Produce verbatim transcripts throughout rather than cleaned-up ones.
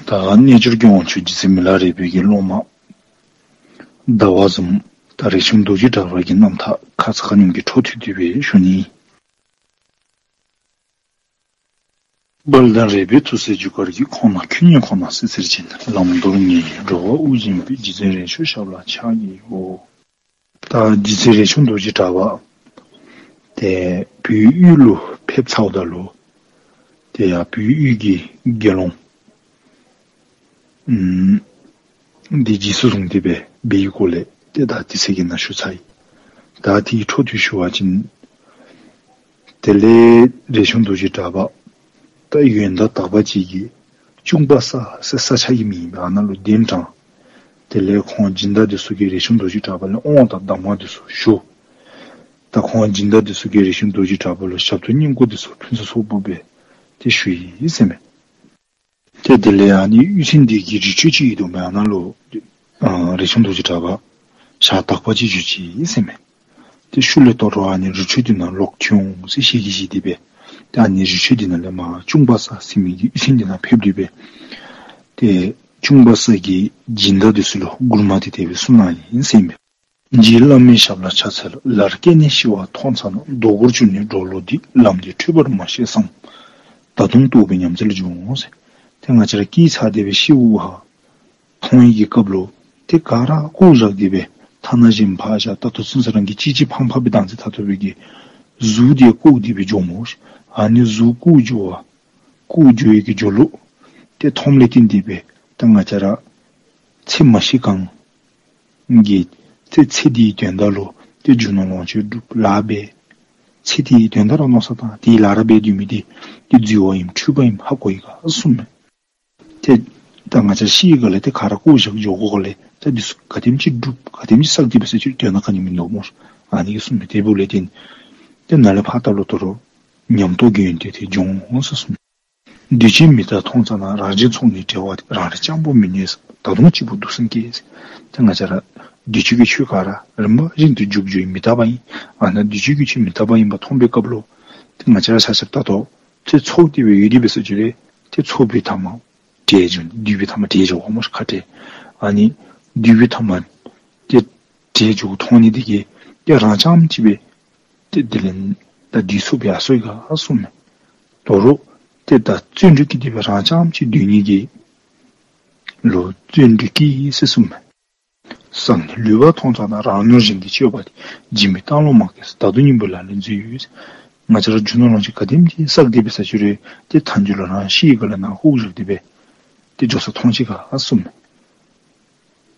ད་རྣལ་འབྱོར་གྱི་དབང་ཕྱུག་རྗེ་བཙུན་མི་ལ་རས་པའི་གི་སློབ་མ་ཟླ་བ་བཟུམ་ད་རས་ཆུང་རྡོ་རྗེ་གྲགས་པ་གི་རྣམ་ཐར་ཁ་ཙ་ཁ་ཉིནམ་གྱི་འཕྲོ་མཐུད་དེ་སྦེ་ཞུ་ནི། དཔལ་ལྡན་རས་པའི་ཐུགས་སྲས་རྒྱུ་སྐར་གྱི། ཁོང་ན་ཁྱོད་ཉིད་ཁོ་ན་བསིལ་ཟེར་ཅན། ལམ་མདོར་ངེས་འགྲོ་བ་དབུགས་འབྱིན་པའི། རྗེ་བཙུན་རས་ཆུང་ཞབས་ལ་ཕྱག་བགྱིའོ། ད་རྗེ་བཙུན་རས་ཆུང་རྡོ་རྗེ་གྲགས་པ་དེ་བོད་དབུས་ལུ་ཕེབས་ཚརཝ་ད་ལུ་དེ་ཡང་བོད་དབུས་ཀྱི་དགེ་སློང་ཨམ་འདི་རྗེས་སུ་བཟུང་སྟེ་སྦེ་འབད་བའི་སྐོར་ལས་ཏེ་ད་དེ་ཚེ་གི་ནང་ཞུ་ཚར་ཡི། ད་དེའི་འཕྲོ་མཐུད་ཞུ་བ་ཅིན་དེ་ལས་རས་ཆུང་རྡོ་རྗེ་གྲགས་པ་ད་ཡོན་བདག་དག་པ་ཅིག་གིས་གཅུང་པ་ས་ཟེར་ས་ཆ་གི་མིང་ཨ་ནཱ་ལུ་གདན་དྲངས། དེ་ལས་ཁོང་སྦྱིན་བདག་འདི་ཚུ་གིས་རས་ཆུང་རྡོ་རྗེ་གྲགས་པ་ལས་དབང་དང་གདམས་ངག་འདི་ཚུ་ཞུ། ད་ཁོང་སྦྱིན་བདག་འདི་ཚུ་གིས་རས་ཆུང་རྡོ་རྗེ་གྲགས་པ་ལུ་ཞབས་ཏོག་བསྙེན་བཀུར་འདི་ཚུ་ཕུན་སུམ་ཚོགས་པོ་སྦེ་ཏེ་ཞུ་ཡི་ཟེར་མས། ཏེ་དེ་ལས་ཨ་ནི་གཡུས་ཚན་འདི་གི་རི་ཁྲོད་ཅིག་ཡོད་དོ་མས། ཨ་ནཱ་ལུ་ཨ་རས་ཆུང་རྡོ་རྗེ་གྲགས་པ་ཞག་དག་པ་ཅིག་བཞུགས་ཅི་ཟེར་མས། ཏེ་ཤུལ་ལས་ད་རུང་ཨ་ནི་རི་ཁྲོད་འདི་ནང་ལོག་ཅི་འོང་ཟེར་ཞལ་གྱིས་བཞེས་ཏེ་སྦེ་ཏེ་ཨ་ནི་རི་ཁྲོད་འདི་ནང་ལས་མར་གཅུང་པ་ས་ཟེར་མི་གི་གཡུས་ཚན་འདི་ནང་ཕེབས་ཏེ་སྦེ་ཏེ་གཅུང་པ་ས་གི་སྦྱིན་བདག་འདི་ཚུ་ལུ་མགུར་མ་འདི་དེ་སྦེ་གསུངས་གནང་ཡི་ཟེར་མས། རྗེ་བླ་མའི་ཞབས་ལ་ཕྱག་འཚལ་ལོ། ལར་སྐྱེས་ནས་ཤི་བ་མཐོང་ཙ་ན། ལྡོག་ཕྱོགས་ནས་འགྲོ་ལོ་འདི། ལམ་འདི་འཕྲོད་པར་མ་ཤེས་སམ། ད་དུང་རྟོགས་པའི་ཉམས་རྩལ་སྦྱོངས་ཟེར། ཏེ་ང་བཅས་ར་སྐྱེས་ཚར་ཏེ་སྦེ་ཤིཝ་ཧ་མཐོང་བའི་གི་སྐབས་ལུ་ཏེ་ག་ར་བཀོ་བཞག་སྟེ་སྦེ་ཐ་ན་གཞན་ཕར་བཞག་ད་ལྟོ་ཚུན་ཚོད་རང་གིས་གཅེས་གཅེས་ཕངས་ཕངས་སྦེ་བདག་འཛིན་འཐབ་འཐབ་པའི་གི་གཟུགས་འདི་བཀོ་སྟེ་སྦེ་འགྱོཝ་མས། ཨ་ནི་གཟུགས་བཀོ་འགྱོ་བ་བཀོ་འགྱོ་བའི་གི་འགྱོ་ལུགས་ཏེ་མཐོངམ་ལས་བརྟེན་ཏེ་སྦེ་ད་ང་བཅས་ར་ཚེ་མ་ཤི་གོང་གི་ཚེ་ཚེ་འདིའི་དོན་དག་ལུ་ཏེ་རྒྱུ་ནོར་ལོངས་སྤྱོད་སྒྲུབ་ལཱ་འབད་ཚེ་འདིའི་དོན་དག་ར་མནོ་བསམ་བཏང་སྟེ་ལཱ་ར་འབད་སྡོད་མི་འདི་ཏེ་རྫི་བ་ཨིནམ་འཁྲུལ་པ་ཨིནམ་ཧ་གོ་ཡི་ག་གསུངམ་མས། ཏེ་ད་ང་བཅས་ཤི་བའི་སྒང་ལས་ཏེ་ག་ར་བཀོ་བཞག་འགྱོ་དགོ་སྒང་ལས་ད་འདི་ཚུ་ག་དེམ་ཅིག་སྒྲུབ་ག་དེམ་ཅིག་བསགས་ཏེ་འབད་ཟེར་ཅིག་དོན་དག་ག་ནི་མིན་འདུག་སྨོ། ཨ་ནི་གི་གསུངམ་མས། དེ་འབདཝ་ལས་བརྟེན་ཏེ་ནཱ་ལས་ཕར་ད་ལུ་ད་རུང་ཉམས་རྟོགས་ཀྱི་ཡོན་ཏན་དེ་སྦྱོངས་ཟེར་གསུངམ་མས། འདུས་བྱས་མི་རྟག་མཐོང་ཙ་ན། རང་གཞན་ཚོགས་ནི་བྲལ་བ་དེ། རང་རིག་སྤྱང་པོ་མི་གནས་སམ། ད་དུང་སྐྱིད་པོ་འདུག་སེམས་སྐྱེས་ཟེར། ཏེ་ང་བཅས་ར་འདུས་བྱས་ཀྱི་ཆོས་ག་ར་རིམ་པ་བཞིན་དུ་འཇུག་འགྱོ་ཡི་མི་རྟག་པ་ཨིན། ཨ་ནཱ་འདུས་བྱས་ཀྱི་ཆོས་མི་རྟག་པ་ཨིན་པ་མཐོང་པའི་སྐབས་ལུ་ཏེ་ང་བཅས་ར་ཆ་ཁྱབ་ད་ལྟོ་ཚེ་ཚོགས་ཏེ་སྦེ་ཡོད་དེ་འབད་ཟེར་ཅིག་རུང་ཏེ་ཚོགས་པའི་མཐའ་མ་བྲལ་འགྱོ་འདུས་པའི་མཐའ་མ་བྲལ་འགྱོ་དགོ་སྨོ་ཁ་བྲལ། ཨ་ནི་འདུས་པའི་མཐའ་མ་ཏེ་བྲལ་འགྱོ་མཐོང་ནི་འདི་གིས་ཏེ་རང་རྐྱངམ་ཅིག་སྦེ་ཏེ་དེ་ལས་ད་འདུས་ཚུགསཔ་ཡར་སོ་ཡི་ག་གསུངམ་མས། ད་རུང་ཏེ་ད་བརྩོན་འགྲུས་ཀྱིས་ཏེ་སྦེ་རང་རྐྱངམ་ཅིག་སྡོད་ནི་གི་ལུ་བརྩོན་འགྲུས་ཀྱིས་ཟེར་གསུངམ་མས། སང་ནི་ལུས་པ་མཐོང་ཙ་ན། རང་ནོར་གཞན་གྱི་སྤྱོད་པ་དེ། སྦྱིན་པའི་བཏང་ལོང་མ་སྐྱེས་སམ། ད་དུང་སྙིང་པོ་ལག་ལེན་མཛོད་ཡོད་ཟེར། ང་བཅས་ར་རྒྱུ་ནོར་ལོངས་སྤྱོད་ག་དེམ་ཅིག་བསགས་ཏེ་འབད་ཟེར་ཅིག་རུང་ཏེ་མཐའ་མཇུག་ལུ་རང་ཤི་བའི་སྒང་ལས་ནཱ་བཀོ་བཞག་སྟེ་སྦེ་ཏེ་འགྱོ་ས་མཐོང་ཅི་ག་གསུངམ་མས།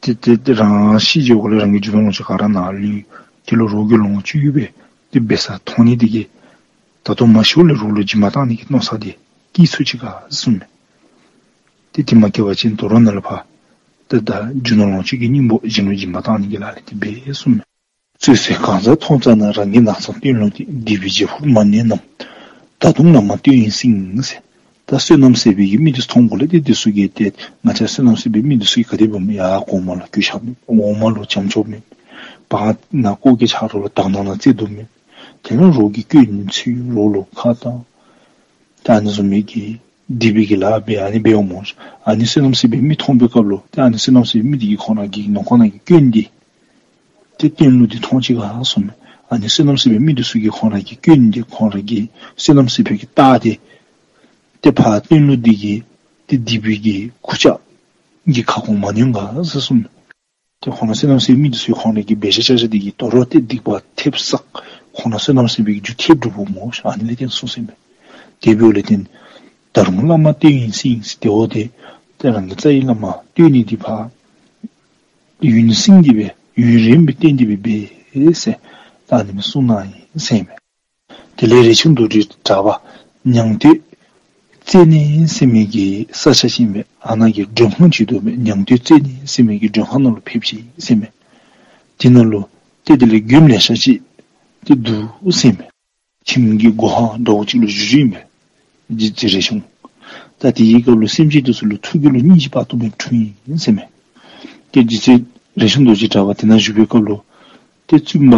ཏེ་ཏེ་ཏེ་རང་ཤི་འགྱོཝ་ལས་རང་གི་རྒྱུ་ནོར་ལོངས་སྤྱོད་ག་ར་ནཱ་ལུས་ཏེ་ལོག་རོགས་ཀྱི་ལོངས་སྤྱོད་ཡོདཔ་སྦེ་ཏེ་འབད་ས་མཐོང་ནི་འདི་གིས་ད་ལྟོ་མ་ཤིཝ་ལས་རོགས་ལུ་སྦྱིན་པ་བཏང་ནི་གི་མནོ་བསམ་འདི་སྐྱེ་ཚུགས་ཅི་ག་གསུངམ་མས། ཏེ་དེ་མ་སྐྱེ་བ་ཅིན་ད་རུང་ནཱ་ལས་ཕར་ཏེ་ད་རྒྱུ་ནོར་ལོངས་སྤྱོད་ཀྱི་སྙིང་པོ་གཞན་ལུ་སྦྱིན་པ་བཏང་ནི་གི་ལག་ལེན་དེ་འབད་གསུངམ་མས། བཙོད་ཟས་གང་ཟག་མཐོང་ཙ་ན། རང་གི་ནགས་ཚལ་སྟོན་ལོང་འདི། སྡིག་པའི་བྱད་ཕུར་མ་ནུས་ནམ། ད་དུང་ལམ་མ་སྟོན་ཡིན་སྲིད་ཟེར། ད་བསོད་ནམས་ཟད་པའི་གི་མི་འདི་ཚུ་མཐོང་དགོཔ་ལས་ཏེ་འདི་ཚུ་གིས་ཏེ་ང་བཅས་བསོད་ནམས་ཟད་པའི་མི་འདི་ཚུ་གིས་ག་དེ་འབདཝ་མས། ཡར་གོང་མ་ལུ་གུས་ཞབས་མེད། འོག་མ་ལུ་བྱམས་སྐྱོང་མེད། བར་ན་ཀོ་ཀི་ཆ་རོགས་ལུ་དག་སྣང་ནང་བརྩེ་གདུང་མེད། དེ་ལས་རོགས་ཀྱིས་སྐྱོན་འཚོལ་རོགས་ལུ་ཁ་བཏང་། ད་ཨ་ནི་བཟུམ་མའི་གི་སྡིག་པའི་གི་ལཱ་འབད་ཨ་ནི་འབདཝ་སྨོ། ཨ་ནི་བསོད་ནམས་ཟད་པའི་མི་མཐོང་པའི་སྐབས་ལུ་ཏེ་ཨ་ནི་བསོད་ནམས་ཟད་པའི་མི་འདི་གིས་ཁོང་ར་གི་ནང་ཁོག་ནང་གི་སྐྱོན་འདི་ཏེ་སྟོན་ལོང་འདི་མཐོང་ཅི་ག་གསུངམ་མས། ཨ་ནི་བསོད་ནམས་ཟད་པའི་མི་འདི་ཚུ་གིས་ཁོང་ར་གི་སྐྱོན་འདི་ཁོང་ར་གི་བསོད་ནམས་ཟད་པའི་གི་རྟགས་འདི་ཏེ་ཕར་སྟོན་ལོང་འདི་གིས་ཏེ་སྡིག་པའི་གི་ཁུར་ཆ་གིས་ཁ་སྐོང་མ་ནུས་ག་ཟེར་གསུངམ་མས། ཏེ་ཁོང་ར་བསོད་ནམས་ཟད་མི་འདི་ཚུ་ཁོང་ར་གི་འབད་བཞག་བྱ་བཞག་འདི་གིས་དོ་རུང་ཏེ་སྡིག་པ་ཐེབས་བསགས། ཁོང་ར་བསོད་ནམས་ཟད་པའི་གི་རྒྱུ་ཐེབས་འགྲུབ་འོང་སྨོ། ཨ་ནི་ལས་བརྟེན་གསུངས་ཟེར་མས། དེ་འབདཝ་ལས་བརྟེན་ད་རུང་བླ་མ་བསྟེན་ཡིན་སྲིད་ཟེར། དེ་འོ་དེ་ཏེ་རང་གི་རྩ་བའི་བླ་མ་བསྟེན་ནི་འདི་ཕར་ཡུན་བསྲིང་སྟེ་སྦེ་ཡུན་རིངམོ་སྦེ་བསྟེན་ཏེ་སྦེ་འབད་ཟེར་ད་ཨ་ནི་སྦེ་གསུངས་གནང་ཡི་ཟེར་མས། དེ་ལས་རས་ཆུང་རྡོ་རྗེ་གྲགས་པ་ཉང་སྟོད་རྩེ་ནས་ཟེར་མི་གི་ས་ཆ་ཅིག་ཨིན་པས། ཨ་ནཱ་གི་མགྲོན་ཁང་ཅིག་འདུག་མས། ཉང་སྟོད་རྩེ་ནས་ཟེར་མི་གི་མགྲོན་ཁང་ནང་ལུ་ཕེབས་ཅི་ཟེར་མས། དེ་ནང་ལུ་ཏེ་དེ་ལས་མགྱོནམ་ལེ་ཤ་ཅིག་ཏེ་འདུག་ཟེར་མས། ཁྱིམ་གྱི་སྒོ་ཧང་འདྲཝ་ཅིག་ལུ་བཞུགས་བཞུགསཔ་ཨིན་པས། རྗེ་བཙུན་རས་ཆུང་། ད་དེའི་སྐབས་ལུ་སེམས་ཅན་དེ་ཚུ་ལུ་ཐུགས་རྒྱུད་ལུ་སྙིང་རྗེ་དཔག་ཏུ་མེད་འཁྲུངས་ཡི་ཟེར་མས། ཏེ་རྗེ་བཙུན་རས་ཆུང་རྡོ་རྗེ་གྲགས་པ་དེ་ནང་བཞུགས་པའི་སྐབས་ལུ་ཏེ་བཙུན་པ་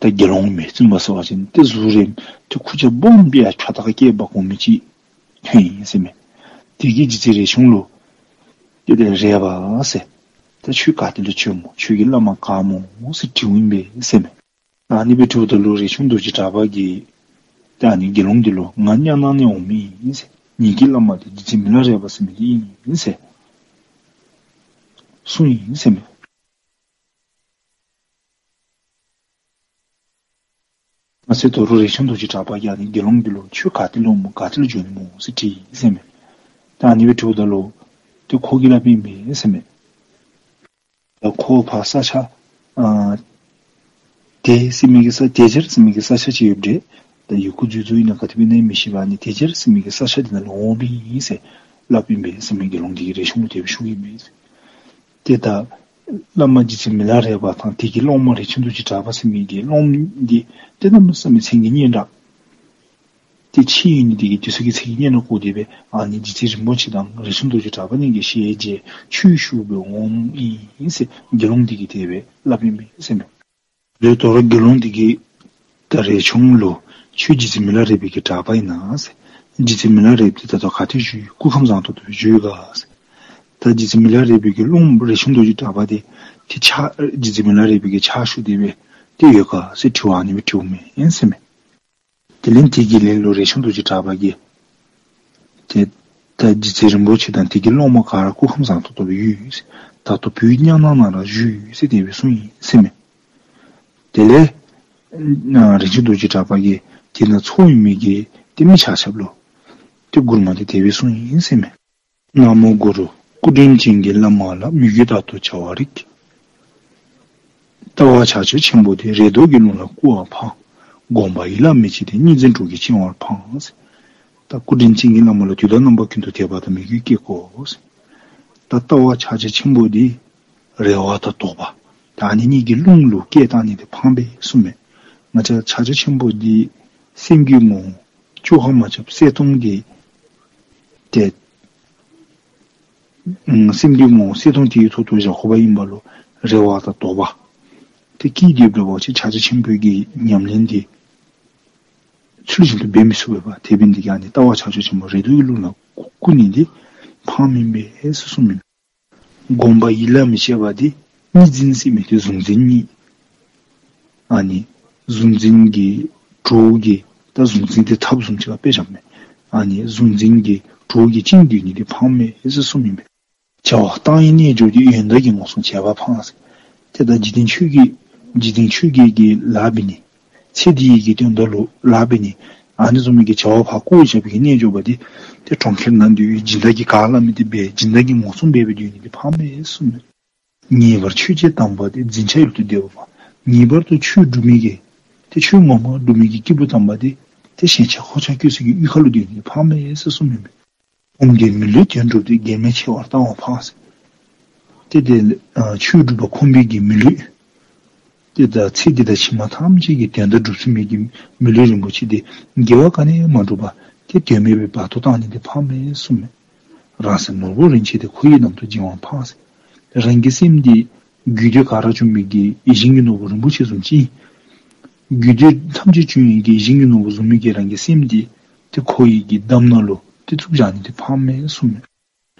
ད་དགེ་སློང་མས། བཙུན་པ་ཟེར་བ་ཅིན་ཏེ་གཟུགས་རིངམོ་ཏེ་ཁུར་ཆ་སྦོམ་སྦེ་ཡར་ཁྱོད་དང་ཁ་སྐད་འབག་འོང་མི་ཅིག་ཐོན་ཡི་ཟེར་མས། དེ་གིས་རྗེ་བཙུན་རས་ཆུང་ལུ་ དེ་ལས་རས་པ་ཟེར། ད་ཁྱོད་ག་ཏེ་ལུ་བྱོནམ་སྨོ། ཁྱོད་ཀྱི་བླ་མ་ག་སྨོ་ཟེར་དྲིཝ་ཨིན་པས་ཟེར་མས། ད་ཨ་ནི་སྦེ་དྲིཝ་ད་ལུ་རས་ཆུང་རྡོ་རྗེ་གྲགས་པ་གིས་ད་ཨ་ནི་དགེ་སློང་འདི་ལུ་ང་གཉའ་ནང་ནས་འོངམ་ཨིན་ཟེར། ངེ་གི་བླ་མ་འདི་རྗེ་བཙུན་མི་ལ་རས་པ་ཟེར་མི་འདི་ཨིན་ཟེར་གསུངས་ཡི་ཟེར་མས། ཨ་ཙི་དོ་རུང་རས་ཆུང་རྡོ་རྗེ་གྲགས་པ་གིས་ཨ་ནི་དགེ་སློང་འདི་ལུ་ཁྱོད་ག་ཏེ་ལུ་འོངམ་སྨོ། ག་ཏེ་ལུ་བྱོནམ་སྨོ་ཟེར་དྲིས་ཡི་ཟེར་མས། ད་ཨ་ནི་སྦེ་དྲིཝ་ད་ལུ་ཏེ་ཁོ་གིས་སླབ་ཨིན་པས་ཟེར་མས། ད་ཁོ་ཕར་ས་ཆ་ཨ་དེ་ཟེར་མི་གི་ས་དེ་ཇེར་ཟེར་མི་གི་ས་ཆ་ཅིག་ཡོདཔ་འདྲས། ད་ཡི་གུ་འཛུལ་འཛུལཝ་ཨིན་ན་ག་དེ་སྦེ་ཨིན་ན་མི་ཤེས་པས། ཨ་ནི་དེ་ཇེར་ཟེར་མི་གི་ས་ཆ་འདི་ནང་ལུ་འོངམ་ཨིན་ཟེར་སླབ་ཨིན་པས་ཟེར་མས། དགེ་སློང་འདི་གིས་རས་ཆུང་ལུ་དེ་སྦེ་ཞུཝ་ཨིན་པས་ཟེར། ཏེ་ད་བླ་མ་རྗེ་བཙུན་མི་ལ་རས་པ་དང་དེ་གི་སློབ་མ་རས་ཆུང་རྡོ་རྗེ་གྲགས་པ་ཟེར་མི་གི་སློབ་མ་འདི་ཏེ་གནམ་མེད་ས་མེད་མཚན་གྱི་སྙན་གྲགས་ཏེ་ཆེ་ཡོད་ནི་དེ་གིས་དེ་ཚུ་གིས་མཚན་གྱི་སྙན་གྲགས་གོ་སྟེ་སྦེ་ཨ་ནི་རྗེ་བཙུན་རིན་པོ་ཆེ་དང་རས་ཆུང་རྡོ་རྗེ་གྲགས་པ་གཉིས་ཀྱི་ཞལ་མཇལ་ཆོས་ཞུ་བར་འོངམ་ཨིན་ཟེར་དགེ་སློང་འདི་གིས་དེ་སྦེ་སླབ་ཨིན་པས་ཟེར་མས། དེ་ལས་དོ་རུང་དགེ་སློང་འདི་གིས་ད་རས་ཆུང་ལུ་ཁྱོད་རྗེ་བཙུན་མི་ལ་རས་པའི་གི་གྲགས་པ་ཨིན་ན་ཟེར། རྗེ་བཙུན་མི་ལ་རས་པ་འདི་ད་ལྟོ་ག་ཏེ་བཞུགས་ཡོད། སྐུ་ཁམས་བཟང་ཏོག་ཏོ་སྦེ་བཞུགས་ཡོད་ག་ཟེར། ད་རྗེ་བཙུན་མི་ལ་རས་པའི་གི་སློབ་མ་རས་ཆུང་རྡོ་རྗེ་གྲགས་པ་འདི་ཏེ་ཕྱག་རྗེ་བཙུན་མི་ལ་རས་པའི་གི་ཕྱག་ཞུ་སྟེ་སྦེ་ཏེ་ཡོད་ག་ཟེར་དྲི་བ་ཨ་ནི་སྦེ་དྲིཝ་མས་ཟེར་མས། དེ་ལས་དེ་གི་ལན་ལུ་རས་ཆུང་རྡོ་རྗེ་གྲགས་པ་གིས་ཏེ་ད་རྗེ་བཙུན་རིན་པོ་ཆེ་དང་དེ་གི་སློབ་མ་ག་ར་སྐུ་ཁམས་བཟང་ཏོག་ཏོ་སྦེ་ཡོད་ཟེར། ད་ལྟོ་བུའི་གཉའ་ནང་ན་ར་བཞུགས་ཡོད་ཟེར་དེ་སྦེ་གསུངས་ཡི་ཟེར་མས། དེ་ལས་ཨ་རས་ཆུང་རྡོ་རྗེ་གྲགས་པ་གིས་དེ་ནང་ཚོགས་ཡོད་མི་གི་ཏེ་མི་ཆ་ཁྱབ་ལུ་ཏེ་མགུར་མ་འདི་དེ་སྦེ་གསུངས་ཡི་ཟེར་མས། ན་མོ་གུ་རུ། སྐུ་དྲིན་ཅན་གྱི་བླ་མ་ལ། མོས་གུས་རྟག་ཏུ་བྱ་བར་རིགས། ལྟ་བ་བྱང་ཆུབ་ཆེན་པོ་འདི། རེ་དོགས་ཀྱི་རླུང་ལ་སྐུར་བ་འཕང་། སྒོམ་པ་ཡིད་ལ་མི་བྱེད་དེ། གཉིས་འཛིན་དྲུག་གི་འཆིང་བར་འཕང་། ད་སྐུ་དྲིན་ཅན་གྱི་བླ་མ་ལུ་དུས་དང་རྣམ་པ་ཀུན་ཏུ་དད་པ་དང་མོས་གུས་བསྐྱེད་དགོ། ད་ལྟ་བ་བྱང་ཆུབ་ཆེན་པོ་འདི་རེ་བ་དང་དོགས་པ་ད་ཨ་ནི་གཉིས་ཀྱི་རླུང་ལུ་སྐད་བཏང་ནི་འདི་ཕངས་པས་གསུངས་མས། ང་བཅས་བྱང་ཆུབ་ཆེན་པོ་འདི་སེམས་ཀྱི་ངོ་བོ་བཅོས་ཁ་མ་རྐྱབ་གསལ་སྟོང་འདི་ཏེ་ཨམ་སེམས་ཀྱི་ངོ་བོ་གསལ་སྟོང་དེའི་ཐོག་ཏུ་བཞག་དགོཔ་ཨིན་པ་ལུ་རེ་བ་དང་དོགས་པ་དེ་སྐྱེས་ཏེ་འབད་བ་ཅིན་བྱང་ཆུབ་ཆེན་པོའི་གི་ཉམས་ལེན་འདི་ཚུལ་བཞིན་དུ་འབད་མི་ཚུགས་པས་པ། དེ་འབད་ནི་དེ་གིས་ཨ་ནི་ལྟ་བ་བྱང་ཆུབ་ཆེན་པོ་རེ་དོགས་ཀྱི་རླུང་ལ་སྐུར་ནི་འདི་ཕངས་མས་ཟེར་གསུངས་མས། སྒོམ་པ་ཡིད་ལ་མི་བྱེད་པ་འདི་གཉིས་འཛིན་ཟེར་མི་འདི་གཟུང་འཛིན་གཉིས། ཨ་ནི་གཟུང་འཛིན་གྱི་གྲོགས་ཀྱི་ད་གཟུང་འཛིན་འདི་ཐབ་བཟུམ་ཅིག་ལུ་དཔེ་བཞགཔ་མས། ཨ་ནི་གཟུང་འཛིན་གྱི་གྲོགས་ཀྱིས་བཅིངས་སྡོད་ནི་འདི་ཕངས་མས་ཟེར་གསུངས་མས། བྱ་བ་བཏང་བའི་རྣལ་འབྱོར་གྱི། ཡོན་བདག་གི་ངོ་སྲུང་བྱེད་པ་ཕངས་ཟེར། ཏེ་ད་འཇིག་རྟེན་ཆོས་ཀྱི་འཇིག་རྟེན་ཆོས་བརྒྱད་ཀྱི་ལཱ་འབད་ནི། ཚེ་འདི་ཡི་གི་དོན་དག་ལུ་ལཱ་འབད་ནི། ཨ་ནི་བཟུམ་མའི་གི་བྱ་བ་ཕར་བཀོ་བཞག་པའི་གི་རྣལ་འབྱོར་པ་འདི་ཏེ་གྲོང་ཁྱེར་ནང་སྡོད་སྦྱིན་བདག་གིས་ག་སླབ་མི་འདི་འབད་སྦྱིན་བདག་གི་ངོ་སྲུང་འབད་སྦེ་སྡོད་ནི་འདི་ཕངས་མས་གསུངས་མས། ངེས་པར་ཆོས་བྱེད་དམ་པ་འདི། འཛིན་བྱ་ཡུལ་དུ་བདེ་བ་འཕང་། ངེས་པར་དུ་ཆོས་སྒྲུབ་མི་གི་ཏེ་ཆོས་ངོ་མ་སྒྲུབ་མི་གི་སྐྱེས་བུ་དམ་པ་འདི་ཏེ་ཞེན་ཆགས་ཁོག་ཆགས་སྐྱེ་ས་གི་གཡུས་ཁ་ལུ་སྡོད་ནི་འདི་ཕངས་མས་ཟེར་གསུངས་མས། ཁོང་གི་མི་ལུས་དོན་སྒྲུབ་སྟེ། གེགས་མེད་འཆི་བར་གཏང་བ་ཕངས་ཟེར། ཏེ་དེ་ཨ་ཆོས་སྒྲུབ་པ་ཁོང་གི་མི་ལུས་ཏེ་ད་ཚེ་འདི་དང་ཕྱི་མ་ཐམས་ཅད་ཀྱི་དོན་དག་སྒྲུབ་ཚུགས་མི་གི་མི་ལུས་རིན་པོ་ཆེ་འདི་དགེ་བ་ག་ནི་ཡང་མ་བསྒྲུབས་པར་ཏེ་དོན་མེད་པའི་བར་དུ་བཏང་ནི་འདི་ཕངས་མས་གསུངས་མས། རང་སེམས་ནོར་བུ་རིན་ཆེན་འདི། ཁོ་ཡི་ལམ་དུ་བྱིང་བ་ཕངས་ཟེར། རང་གི་སེམས་འདི་རྒྱུད་སྡེ་ག་ར་བྱུང་མི་གི་ཡིད་བཞིན་གྱི་ནོར་བུ་རིན་པོ་ཆེ་བཟུམ་ཅིག་ཨིན། རྒྱུད་སྡེ་ཐམས་ཅད་བྱུང་མི་གི་ཡིད་བཞིན་གྱི་ནོར་བུ་བཟུམ་མའི་གི་རང་གི་སེམས་འདི་ཏེ་ཁོ་ཡི་གི་འདམ་ནང་ལུ་ཏེ་བཙུགས་བཞག་ནི་འདི་ཕངས་མས་གསུངས་མས།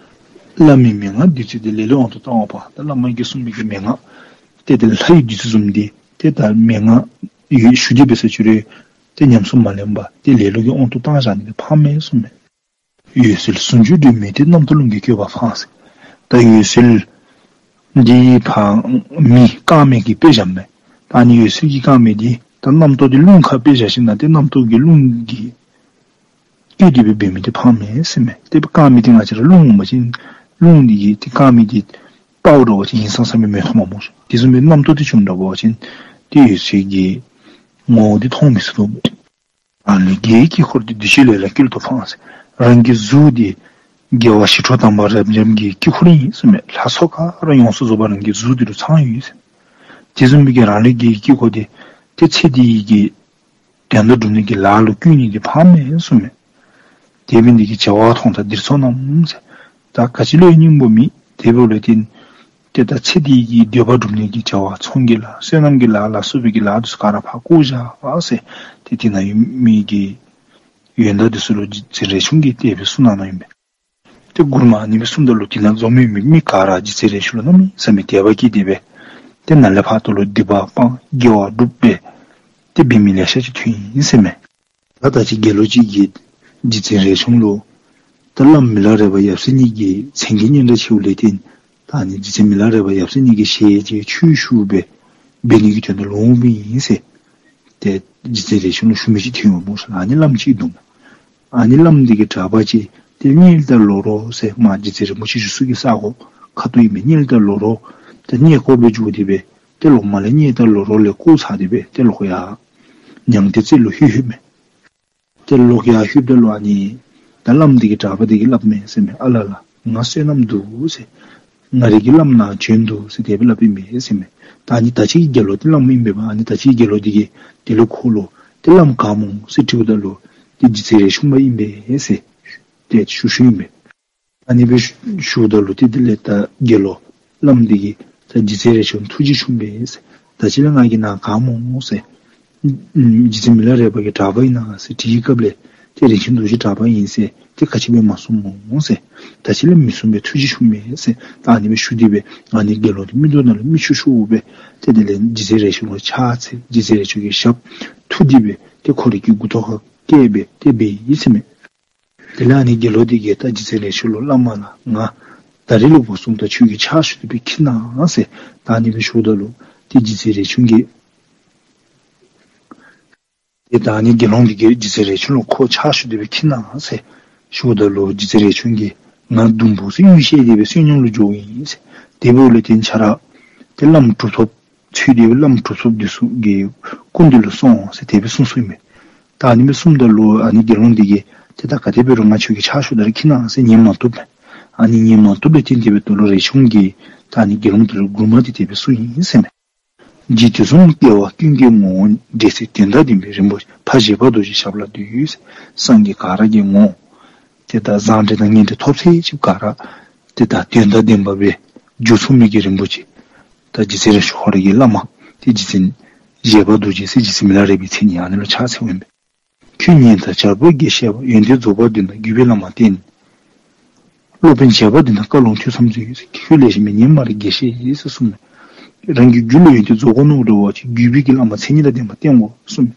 བླ་མའི་མན་ངག་བདུད་རྩི་འདི། ལེ་ལོའི་དབང་དུ་བཏང་བ་ཕངས། ད་བླ་མ་གིས་གསུངས་མི་གི་མན་ངག་ཏེ་དེ་ལྷའི་བདུད་རྩི་བཟུམ་འདི་ཏེ་ད་མན་ངག་ཡོད་ཞུ་སྟེ་འབད་ས་ཅིག་རུང་ཏེ་ཉམས་སུ་མ་ལེན་པར་ཏེ་ལེ་ལོ་གི་དབང་དུ་བཏང་བཞག་ནི་འདི་ཕངས་མས་གསུངས་མས། འོད་གསལ་ཟུང་འཇུག་སྒྲོན་མེ་འདི། རྣམ་རྟོག་རླུང་གིས་བསྐྱོད་པ་ཕངས་ཟེར། ད་འོད་གསལ་འདི་ཕར་མེ་དཀར་མེ་གི་དཔེ་བཞགཔ་མས། ད་ཨ་ནི་འོད་གསལ་གྱི་དཀར་མེ་འདི་ད་རྣམ་རྟོག་འདི་རླུང་ཁར་དཔེ་བཞག་ཞིནམ་ལས་ཏེ་རྣམ་རྟོག་གི་རླུང་གིས་བསྐྱོད་དེ་སྦེ་འབད་མི་འདི་ཕངས་མས་ཟེར་མས། ཏེ་དཀར་མེ་འདི་ང་བཅས་ར་རླུང་འོང་པ་ཅིན་རླུང་འདི་གིས་ཏེ་དཀར་མེ་འདི་སྤརཝ་འདྲ་བ་ཅིན་ཡིན་ས་ས་མེད་མེད་མཐོངམ་མས་སྨོ། དེ་བཟུམ་སྦེ་རྣམ་རྟོག་འདི་བྱུངམ་འདྲ་བ་ཅིན་ཏེ་འོད་གསལ་གྱི་ངོ་བོ་འདི་མཐོང་མི་ཚུགས་པས། རང་ལུས་རྒྱལ་བའི་དཀྱིལ་འཁོར་འདི། འདུ་ཤེས་ལས་ལ་བསྐྱོད་དོ་ཕངས་ཟེར། རང་གི་གཟུགས་འདི་རྒྱལ་བ་ཞི་ཁྲོ་དམ་པ་རབ་འབྱམས་ཀྱི་དཀྱིལ་འཁོར་ཨིན་གསུངས་མས། ལྷ་ཚོགས་ག་ར་ཡོངས་སུ་རྫོགས་པ་རང་གི་གཟུགས་འདི་ལུ་ཚང་ཡོད་ཟེར། དེ་བཟུམ་མའི་གི་རང་ལུས་རྒྱལ་བའི་དཀྱིལ་འཁོར་འདི་ཏེ་ཚེ་འདི་ཡི་གི་དོན་དག་སྒྲུབ་ནི་གི་ལཱ་ལུ་བསྐུལ་ནི་འདི་ཕངས་མས་གསུངས་མས། དེ་འབད་ནི་འདི་གིས་བྱ་བ་མཐོང་དང་འདིར་སོང་རྣམས་ཟེར། ད་ག་ཅི་ལུ་ཡང་སྙིང་པོ་མེད། དེ་འབདཝ་ལས་བརྟེན་ཏེ་ད་ཚེ་འདི་གི་འདོད་པ་སྒྲུབ་ནི་གི་བྱ་བ་ཚོང་གི་ལཱ་བསོད་ནམས་ཀྱི་ལཱ་ལ་སོགས་པའི་གི་ལཱ་འདི་ཚུ་ག་ར་ཕར་བཀོ་བཞག་ཟེར། ཏེ་དེ་ནང་ཡོད་མི་གི་ཡོན་བདག་འདི་ཚུ་ལུ་རྗེ་བཙུན་རས་ཆུང་གིས་དེ་སྦེ་གསུངས་གནང་ནུག་ཨིན་པས། ཏེ་མགུར་མ་ཨ་ནི་སྦེ་གསུངམ་ད་ལུ་དེ་ནང་འཛོམས་མི་མི་ག་ར་རྗེ་བཙུན་རས་ཆུང་ལུ་གནམ་མེད་ས་མེད་དད་པ་སྐྱེས་ཏེ་སྦེ་ཏེ་ནཱ་ལས་ཕར་ད་ལུ་སྡིག་པ་སྤང་དགེ་བ་སྒྲུབ་སྦེ་ཏེ་འབད་མི་ལེ་ཤ་ཅིག་ཐོན་ཡི་ཟེར་མས། ད་ད་ཅི་དགེ་སློང་ཅིག་གིས་རྗེ་བཙུན་རས་ཆུང་ལུ་ད་བླམ་མི་ལ་རས་པ་ཡབ་སྲས་གཉིས་ཀྱི་མཚན་གྱི་སྙན་གྲགས་ཆེཝ་ལས་བརྟེན་ད་ཨ་ནི་རྗེ་བཙུན་མི་ལ་རས་པ་ཡབ་སྲས་གཉིས་ཀྱི་ཞལ་མཇལ་ཆོས་ཞུ་སྦེ་འབད་ནི་གི་དོན་དུ་ལོག་འོངམ་ཨིན་ཟེར། ཏེ་རྗེ་བཙུན་རས་ཆུང་ལུ་ཞུ་མི་ཅིག་ཐོན་ཡོདཔ་སྨོ་ཟེར། ཨ་ནི་བླམ་ཅིག་འདུག། ཨ་ནི་བླམ་འདི་གི་གྲྭ་པ་ཅིག་ཏེ་གཉེར་ད་ལོག་རོགས་ཟེར། མར་རྗེ་བཙུན་རིན་པོ་ཆེ་བཞུགས་ས་གི་ས་གོ་ཁ་ཐུག་ཨིན་མས། གཉེར་ད་ལོག་རོགས། ཏེ་གཉེར་དགོ་པའི་རྒྱུ་དེ་སྦེ་ཏེ་ལོག་མར་ལས་གཉེར་ད་ལོག་རོགས་ལས་བསྐོར་ཚར་ཏེ་སྦེ་ཏེ་ལོག་ཡར་མྱང་སྟེ་རྩེ་ལུ་ལྷོད་ལྷོདཔ་མས། ཏེ་ལོག་ཡར་ལྷོདཔ་ད་ལུ་ཨ་ནི་ད་བླམ་འདི་གི་གྲྭ་པ་འདི་གིས་སླབ་མས་ཟེར་མས། ཨ་ལ་ལ་ང་བསོད་ནམས་འདུག་ཟེར། ང་རའི་གི་བླམ་ནཱ་བྱོན་འདུག་ཟེར་དེ་སྦེ་སླབ་ཨིན་མས་ཟེར་མས། ད་ཨ་ནི་ད་ཅི་གི་དགེ་སློང་འདི་བླམ་ཨིན་པས་པ། ཨ་ནི་ད་ཅི་གི་དགེ་སློང་འདི་གིས་དེ་ལུ་ཁོ་ལུ་ཏེ་བླམ་ག་སྨོ་ཟེར་དྲིཝ་ད་ལུ་ཏེ་རྗེ་བཙུན་རས་ཆུང་པ་ཨིན་པས་ཟེར་ཏེ་ཞུ་ཞུཝ་ཨིན་པས། ཨ་ནི་སྦེ་ཞུཝ་ད་ལུ་ཏེ་དེ་ལས་ད་དགེ་སློང་བླམ་འདི་གིས་ད་རྗེ་བཙུན་རས་ཆུང་ཐུགས་རྗེ་ཆུང་པས་ཟེར། ད་ཅི་ལས་ང་གིས་ནཱ་ག་སྨོ་ཟེར། ཨུམ་རྗེ་བཙུན་མི་ལ་རས་པ་གི་གྲྭ་པ་ཨིན་ན་ཟེར་དྲིས་སྐབས་ལས་ཏེ་རིན་ཆེན་རྡོ་རྗེ་གྲྭ་པ་ཨིན་ཟེར་ཏེ་ག་ཅི་སྦེ་མ་གསུངམ་སྨོ་ཟེར། ད་ཅི་ལས་མི་གསུང་པས། ཐུགས་རྗེ་ཆུང་པས་ཟེར། ད་ཨ་ནི་སྦེ་ཞུ་སྟེ་སྦེ་ཨ་ནི་དགེ་སློང་འདི་མིག་ཏོ་ནང་ལས་མིག་ཆུ་ཤོར་སྦེ་ཏེ་དེ་ལས་རྗེ་བཙུན་རས་ཆུང་ལུ་ཕྱག་འཚལ། རྗེ་བཙུན་རས་ཆུང་གི་ཞབས་འཐུ་སྟེ་སྦེ་ཏེ་ཁོ་རའི་གི་མགུ་ཏོ་ཁར་བཀལ་སྦེ་ཏེ་འབད་ཡི་ཟེར་མས། དེ་ལས་ཨ་ནི་དགེ་སློང་འདི་གིས་ད་རྗེ་བཙུན་རས་ཆུང་ལུ་བླ་མ་ལགས་ང་ད་རིས་ལུ་འབད་སོང་ད་ཁྱོད་ཀྱི་ཕྱག་ཞུ་སྟེ་སྦེ་ཁྱིད་གནང་ཟེར། ད་ཨ་ནི་སྦེ་ཞུཝ་ད་ལུ་ཏེ་རྗེ་བཙུན་རས་ཆུང་གིས་ཏེ་ད་ཨ་ནི་དགེ་སློང་འདི་གིས་རྗེ་བཙུན་རས་ཆུང་ལུ་ཁོ་ཕྱག་ཞུ་སྟེ་སྦེ་ཁྱིད་གནང་ཟེར་ཞུཝ་ད་ལུ་རྗེ་བཙུན་རས་ཆུང་གིས་ང་དུམ་བུ་ཟེར་གཡུལ་བཤལ་ཏེ་སྦེ་བསོད་སྙོམས་ལུ་འགྱོཝ་ཨིན་ཟེར། དེ་འབདཝ་ལས་བརྟེན་ཁྱོད་ར་ཏེ་བླམ་གྲུབ་ཐོབ་འཚོལ་ཏེ་སྦེ་བླམ་གྲུབ་ཐོབ་འདི་ཚུ་གི་སྐུ་མདུན་ལུ་སོང་ཟེར་དེ་སྦེ་གསུངས་གསུངསམ་ཨིན་མས། ད་ཨ་ནི་སྦེ་གསུངམ་ད་ལུ་ཨ་ནི་དགེ་སློང་འདི་གིས་ཏེ་ད་ག་དེ་འབད་རུང་ང་ཁྱོད་ཀྱི་ཕྱག་ཞུ་ད་རིས་ཁྱིད་གནང་ཟེར་ཉན་མ་བཏུབ་པས། ཨ་ནི་ཉན་མ་བཏུབ་པའི་རྟེན་དེ་སྦེ་ད་ལུ་རས་ཆུང་གིས་ད་ཨ་ནི་དགེ་སློང་འདི་ལུ་མགུར་མ་འདི་དེ་སྦེ་གསུངས་ཡི་ཟེར་མས། རྗེ་དུས་གསུམ་སྐྱེ་བ་ཀུན་གྱི་ངོ་བོ། འབྲེལ་ཚད་དོན་དང་ལྡན་པའི་རིན་པོ་ཆེ། ཕ་བཞད་པ་རྡོ་རྗེ་ཞབས་ལ་འདུད། སངས་རྒྱས་ག་ར་གི་ངོ་བོ་ཏེ་ད་བཟང་འབྲེལ་དང་ངན་འབྲེལ་ཐོབ་ཚད་ཅིག་ག་ར་ཏེ་ད་དོན་དང་ལྡན་པ་སྦེ་འགྱུར་ཚུགས་མི་གི་རིན་པོ་ཆེ། ད་རྗེ་བཙུན་རས་ཆུང་ཁོ་རའི་གི་བླ་མ་ཏེ་རྗེ་བཙུན་བཞད་པ་རྡོ་རྗེ་ཟེར་རྗེ་བཙུན་མི་ལ་རས་པའི་མཚན་ཨ་ནི་ལུ་ཕྱག་འཚལཝ་ཨིན་པས། ཁྱོད་སྙན་དང་བྱ་བ་དགེ་བཤེས་པ། ཡོན་ཏན་རྫོགས་པ་དོན་དང་བརྒྱུད་པའི་བླ་མ་བསྟེན། སློབ་དཔོན་བྱེ་བ་འདི་དང་བཀའ་ལུང་ཐོས་བསམ་མཛོད། ཁྱོད་ལེགས་ཤོམ་སྦེ་ཉན་སྨ་རེ་དགེ་བཤེས་ཟེར་གསུངས་མས། རང་གི་རྒྱུད་ལུ་ཡོན་ཏན་རྫོགས་དགོ་མནོཝ་འདྲ་བ་ཅིན་བརྒྱུད་པའི་གི་བླ་མ་མཚན་ཉིད་དང་ལྡན་པ་བསྟེན་དགོ་གསུངས་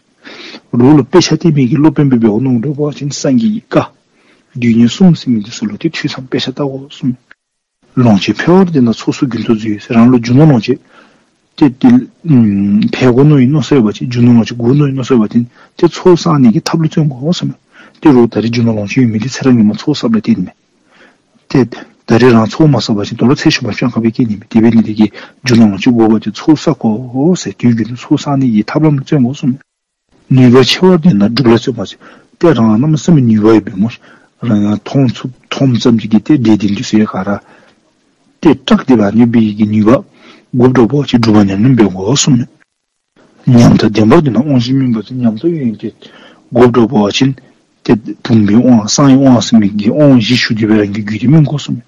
མས། རོགས་ལུ་དཔེ་ཆ་བལྟ་མི་གི་སློབ་དཔོན་སྦེ་འབད་དགོ་མནོཝ་འདྲ་བ་ཅིན་སངས་རྒྱས་ཀྱི་བཀའ་དུས་ངན་གསུམ་ཟེར་མི་འདི་ཚུ་ལུ་ཏེ་ཐོས་བསམ་དཔེ་ཆ་བལྟ་དགོ་གསུངས་མས། ལོངས་སྤྱོད་འཕེལ་བར་འདོད་ན་ཚོགས་གསོག་རྒྱུན་དུ་མཛོད་ཟེར། རང་ལུ་རྒྱུ་ནོར་ལོངས་སྤྱོད་ཏེ་ཏེ་ཨམ་འཕེལ་དགོ་མནོ་བའི་མནོ་བསམ་ཡོད་པ་ཅིན་རྒྱུ་ནོར་ལོངས་སྤྱོད་དགོ་མནོ་བའི་མནོ་བསམ་ཡོད་པ་ཅིན་ཏེ་ཚོགས་བསག་ནི་གི་ཐབས་ལུ་བརྩོན་དགོ་གསུངས་མས། ཏེ་རོགས་ད་རིས་རྒྱུ་ནོར་ལོངས་སྤྱོད་ཡོད་མི་འདི་ཚེ་རབས་སྔོན་མ་ཚོགས་བསགཔ་ལས་བརྟེན་མས། ཏེ་ད་རིས་རང་ཚོགས་མ་བསགས་པ་ཅིན་དོ་རུང་ཚེ་ཤུལ་མ་སྤྱང་ཀ་སྦེ་སྐྱེ་ནི་མས། དེ་འབད་ནི་འདི་གིས་རྒྱུ་ནོར་ལོངས་སྤྱོད་དགོ་པ་ཅིན་ཚོགས་བསག་དགོ་ཟེར་དུས་རྒྱུན་དུ་ཚོགས་བསག་ནི་གི་ཐབས་ལམ་ལུ་བརྩོན་དགོ་གསུངས་མས། ནུས་པ་ཆེ་བར་འདོད་ན་སྒྲུབ་ལ་བརྩོན་པ་ཟེར། ཏེ་རང་གནམ་མེད་ས་མེད་ནུས་པ་ཡོད་པའི་སྨོ། རང་ཡང་མཐོང་ཚུགས་མཐོངམ་ཙམ་ཅིག་གིས་ཏེ་འབྲས་དེ་འདི་ཚུ་ཡང་ག་ར་ཏེ་སྐྲག་སྟེ་སྦེ་ཨ་ནི་སྦེ་གི་ནུས་པ་དགོཔ་འདྲ་བ་ཅིན་སྒྲུབ་པ་ཉམས་ལེན་འབད་དགོ་གསུངས་མས། ཉམས་དང་ལྡན་པར་འདོད་ན་དབང་བཞི་སྨིན་པ་ཟེར། ཉམས་དང་ཡོན་ཏན་དགོཔ་འདྲ་བ་ཅིན་ཏེ་བུམ་པའི་དབང་གསང་བའི་དབང་ཟེར་མི་གི་དབང་བཞི་ཞུ་སྟེ་སྦེ་རང་གི་རྒྱུད་དེ་སྨིན་དགོ་གསུངས་མས།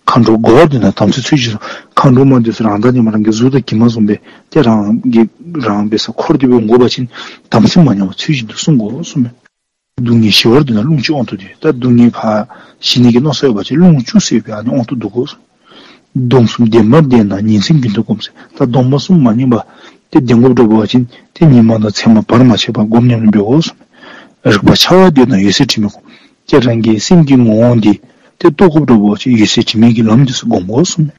མཁའ་འགྲོ་མགོ་བར་འདོད་ན་དམ་ཚིག་ཚུལ་བཞིན་སྲུང་། མཁའ་འགྲོ་མ་འདི་ཚུ་རང་དང་ཉམ་པོ་རང་གི་གཟུགས་དང་གྱིབ་མ་བཟུམ་སྦེ་ཏེ་རང་གི་རང་འབད་སར་འཁོར་ཏེ་སྦེ་འོང་དགོ་པ་ཅིན་དམ་ཚིག་མ་ཉམས་པར་ཚུལ་བཞིན་དུ་སྲུང་དགོ་གསུངས་མས། སྡུག་བསྔལ་ཞི་བར་འདོད་ན་རླུང་བཅུ་དབང་དུ་སྡུད། ད་སྡུག་བསྔལ་ཕར་ཞི་ནི་གི་མནོ་བསམ་ཡོད་པ་ཅིན་རླུང་བཅུ་ཟེར་བའི་ཨ་ནི་དབང་དུ་བསྡུ་དགོ་གསུངས། སྡོམ་གསུམ་ལྡན་པར་འདོད་ན་ཉིན་མཚན་རྒྱུན་དུ་སྒོམ་ཟེར། ད་སྡོམ་པ་གསུམ་མ་ཉམས་པར་ཏེ་ལྡན་དགོཔ་འདྲ་བ་ཅིན་ཏེ་ཉིན་མ་དང་མཚན་མ་བར་མ་ཆད་པར་སྒོམ་ཉམས་ལེན་འབད་དགོ་གསུངས་མས། རིག་པ་འཆར་བར་འདོད་ན་འོད་གསལ་དྲི་མེད་སྒོམ། ཏེ་རང་གི་སེམས་ཀྱི་ངོ་བོ་འདི་ཏེ་རྟོགས་དགོཔ་འདྲ་བ་ཅིན་འོད་གསལ་དྲི་མེད་ཀྱི་ལམ་འདི་ཚུ་སྒོམ་དགོ་གསུངས་མས།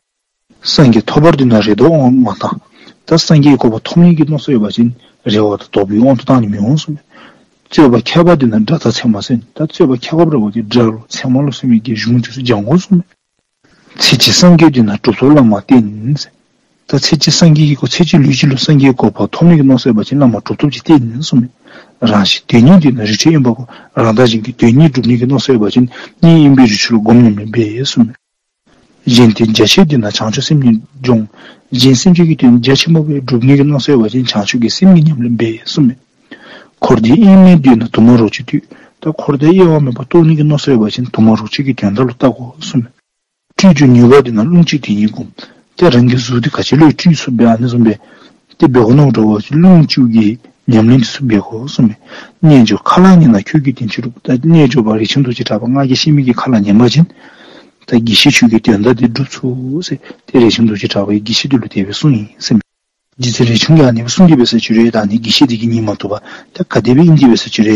སངས་རྒྱས་ཐོབ་པར་འདོད་ན་རེ་དོགས་དབང་མ་བཏང་། ད་སངས་རྒྱས་ཀྱི་གོ་འཕང་ཐོབ་ནི་གི་མནོ་བསམ་ཡོད་པ་ཅིན་རེ་བ་དང་དོགས་པའི་དབང་དུ་བཏང་ནི་མི་འོང་གསུངས་མས། རྩོད་པ་ཁེགས་པར་འདོད་ན་དགྲ་དང་མཚན་མ་བསལ། ད་རྩོད་པ་ཁེགས་པ་འདྲ་བ་ཅིན་དགྲ་ལུ་མཚན་མ་ལུ་ཟེར་མི་གི་གཞུང་འདི་ཚུ་སྦྱང་དགོ་གསུངས་མས། ཚེ་གཅིག་སངས་རྒྱས་འདོད་ན་གྲུབ་ཐོབ་བླ་མ་བསྟེན། ད་ཚེ་གཅིག་སངས་རྒྱས་ཀྱི་གོ་ཚེ་གཅིག་ལུས་གཅིག་ལུ་སངས་རྒྱས་ཀྱི་གོ་འཕང་ཐོབ་ནི་གི་མནོ་བསམ་ཡོད་པ་ཅིན་བླ་མ་གྲུབ་ཐོབ་ཅིག་བསྟེན་གསུངས་མས། རང་གཞན་དོན་གཉིས་འདོད་ན་རི་ཁྲོད་དབེན་པར་སྒོམ། རང་དང་གཞན་གྱི་དོན་གཉིས་སྒྲུབ་ནི་གི་མནོ་བསམ་ཡོད་པ་ཅིན་གཉིས་དབེན་པའི་རི་ཁྲོད་ལུ་སྒོམ་ཉམས་ལེན་འབད་གསུངས་མས། གཞན་དོན་རྒྱ་ཆེར་འདོད་ན་བྱང་ཆུབ་སེམས་ཉིད་སྦྱོངས། གཞན་སེམས་ཅན་གྱི་དོན་རྒྱ་ཆེན་པོ་སྦེ་སྒྲུབ་ནི་གི་མནོ་བསམ་ཡོད་པ་ཅིན་བྱང་ཆུབ་ཀྱི་སེམས་ཀྱི་ཉམས་ལེན་འབད་གསུངས་མས། འཁོར་འདས་དབྱེར་མེད་འདོད་ན་དུ་མ་རོ་གཅིག་ལྟོས། ད་འཁོར་འདས་དབྱེ་བ་མེད་པར་རྟོགས་ནི་གི་མནོ་བསམ་ཡོད་པ་ཅིན་དུ་མ་རོ་གཅིག་གི་དོན་དག་ལུ་བལྟ་དགོ་གསུངས་མས། སྤྲུལ་གྱུར་ནུས་པར་འདོད་ན་རླུང་གཅིག་དེ་ཉིད་སྒོམ། ཏེ་རང་གི་གཟུགས་འདི་ག་ཅི་ལུ་སྤྲུལ་ཚུགས་པའི་ཨ་ནི་བཟུམ་སྦེ་ཏེ་འབད་དགོ་མནོ་འདྲ་བ་ཅིན་རླུང་བཅུ་གི་ཉམས་ལེན་འདི་ཚུ་འབད་དགོ་གསུངས་མས། རྣལ་འབྱོར་ཁ་ལ་ཉན་ན་ཁྱོད་ཀྱི་དོན་ཅི་འགྲུབ། ད་རྣལ་འབྱོར་པ་རིགས་ཆེན་རྡོ་རྗེ་གྲགས་པ་ང་གིས་བཤད་མི་གི་ཁ་ལ་ཉན་པ་ཅིན་ ད་དགེ་བཤེས་ཁྱོད་ཀྱི་དོན་དག་འདི་འགྲུབ་ཚུགས་ཟེར་ཏེ་རས་ཆུང་རྡོ་རྗེ་གྲགས་པ་གིས་དགེ་བཤེས་འདི་ལུ་དེ་སྦེ་གསུངས་ཡི་ཟེར་མས། རྗེ་བཙུན་རས་ཆུང་གིས་ཨ་ནི་སྦེ་གསུངས་ཏེ་འབད་ས་ཅིག་ར་ད་ཨ་ནི་དགེ་བཤེས་འདི་གིས་ཉན་མ་བཏུབ་པར་ད་ག་དེ་སྦེ་ཨིན་ཏེ་འབད་ས་ཅིག་ར་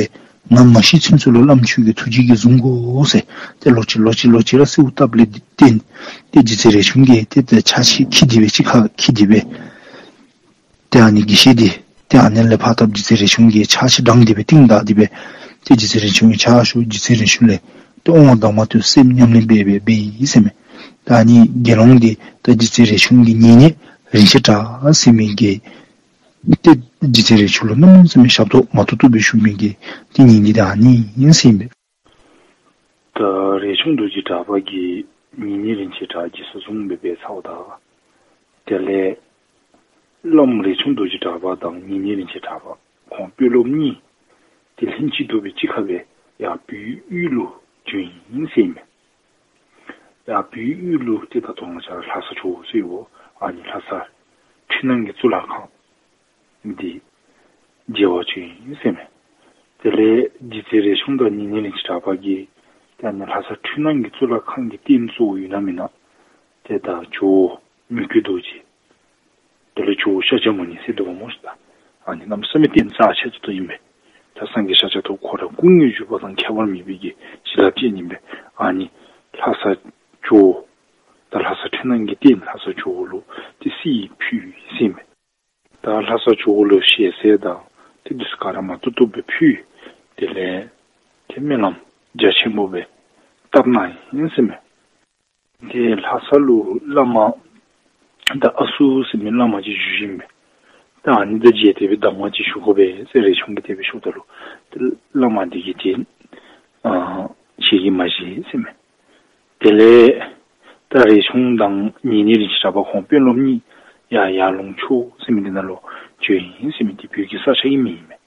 ང་མ་ཤི་ཚུན་ཚོད་ལུ་བླམ་ཁྱོད་ཀྱི་ཐུགས་རྗེ་གིས་བཟུང་དགོ་ཟེར་ཏེ་ལོག་ཅི་ལོག་ཅི་ལོག་ཅི་ར་གསོལཝ་བཏབ་ལས་བརྟེན་ཏེ་རྗེ་བཙུན་རས་ཆུང་གིས་ཏེ་ད་ཕྱག་ཕྱི་འཁྱིད་དེ་སྦེ་གཅིག་ཁར་འཁྱིད་དེ་སྦེ་ཏེ་ཨ་ནི་དགེ་བཤེས་འདི་ཏེ་ཨ་ནི་ལས་ཕར་ད་རྗེ་བཙུན་རས་ཆུང་གིས་ཕྱག་ཕྱི་འབྲངས་ཏེ་སྦེ་རྟིང་བདའ་སྟེ་སྦེ་ཏེ་རྗེ་བཙུན་རས་ཆུང་གི་ཕྱག་ཞུ། རྗེ་བཙུན་རས་ཆུང་ལས་ཏེ་དབང་བདག་མ་ཏེ་སེམས་ཉམས་ལེན་འབད་འབད་འབད་ཡི་ཟེར་མས། ད་ཨ་ནི་དགེ་སློང་འདི་ད་རྗེ་བཙུན་རས་ཆུང་གི་ཉེ་གནས་རིན་ཆེན་གྲགས་ཟེར་མི་གིས་ཏེ་རྗེ་བཙུན་རས་ཆུང་ལུ་གནམ་མེད་ས་མེད་ཞབས་ཏོག་མ་བཏུབ་བཏུབ་སྦེ་ཞུ་མི་གི་ཏེ་ཉིན་འདི་ད་ཨ་ནི་ཨིན་ཟེར་ཨིན་པས། ད་རས་ཆུང་རྡོ་རྗེ་གྲགས་པ་གིས་ཉེ་གནས་རིན་ཆེན་གྲགས་རྗེས་སུ་བཟུང་སྦེ་འབད་ཚརཝ་ད་དེ་ལས་བླམ་རས་ཆུང་རྡོ་རྗེ་གྲགས་པ་དང་ཉེ་གནས་རིན་ཆེན་གྲགས་པ་ཁོང་དཔོན་སློབ་གཉིས་ཏེ་ལྷན་ཅིག་ཏུ་སྦེ་གཅིག་ཁར་སྦེ་ཡར་བོད་ཡུལ་ལུ་བྱོན་ཡི་ཟེར་ཨིན་མས། ཡར་བོད་ཡུལ་ལུ་ཏེ་ད་ལྟོ་ང་བཅས་ལྷ་ས་ཇོ་བོ་ཟེར་ཡོདཔ་ཨ་ནི་ལྷ་ས་འཕྲུལ་སྣང་གི་གཙུག་ལག་ཁང་འདི་མཇལ་བར་བྱོན་ཡི་ཟེར་ཨིན་མས། དེ་ལས་རྗེ་བཙུན་རས་ཆུང་དང་ཉེ་གནས་རིན་ཆེན་གྲགས་པ་གིས་ཏེ་ཨ་ནི་ལྷ་ས་འཕྲུལ་སྣང་གི་གཙུག་ལག་ཁང་གི་རྟེན་གཙོ་བོ་ཡོད་ན་མེན་ན་ཏེ་ད་ཇོ་བོ་མི་བསྐྱོད་རྡོ་རྗེ་དེ་ལས་ཇོ་བོ་ཤཱཀྱ་མུ་ནི་ཟེར་འདུག་པ་སྨོ་ཤིག། ད་ཨ་ནི་གནམ་མེད་ས་མེད་རྟེན་རྩ་ཆེ་ཏོག་ཏོ་ཨིན་པས། ད་སངས་རྒྱས་ཤཱཀྱ་ཐུབ་ཁོ་ར་སྐུ་དངོས་བཞུགས་པ་དང་ཁྱད་པར་མེད་པའི་གི་བྱིན་རླབས་ཅན་ཨིན་པས། ཨ་ནི་ལྷ་ས་ཇོ་བོ་ད་ལྷ་ས་འཕྲུལ་སྣང་གི་རྟེན་ལྷ་ས་ཇོ་བོ་ལུ་ཏེ་གསེར་ཕུལ་ཡི་ཟེར་ཨིན་པས། ད་ལྷ་ས་ཇོ་བོ་ལུ་ཞལ་ཟས་དང་ཏེ་འདི་ཚུ་ག་ར་མ་བཏུབ་བཏུབ་སྦེ་ཕུལ། དེ་ལས་ཏེ་སྨོན་ལམ་རྒྱ་ཆེན་པོ་སྦེ་བཏབ་གནང་ཡི་ཟེར་ཨིན་མས། ཏེ་ལྷ་ས་ལུ་བླ་མ་ད་ཨ་སུ་ཟེར་མི་བླ་མ་ཅིག་བཞུགས་ཨིན་པས། ད་ཨ་ནི་དང་མཇལ་ཏེ་སྦེ་གདམས་ངག་ཅིག་ཞུ་དགོ་པས་ཟེར་རས་ཆུང་གིས་དེ་སྦེ་ཞུཝ་ད་ལུ་ཏེ་བླ་མ་འདི་གིས་ཏེ་ཨ་ཞལ་གྱིས་མ་བཞེས་ཟེར་ཨིན་མས། དེ་ལས་ད་རས་ཆུང་དང་ཉེ་གནས་རིན་ཆེན་གྲགས་པ་ཁོང་དཔོན་སློབ་གཉིས་ཡར་ཡར་ལུང་ཕྱོགས་ཟེར་མི་འདི་ནང་ལུ་བྱོན་ཡི་ཟེར་མི་འདི་བོད་ཀྱི་ས་ཆ་ཨིན་མི་ཨིན་མས།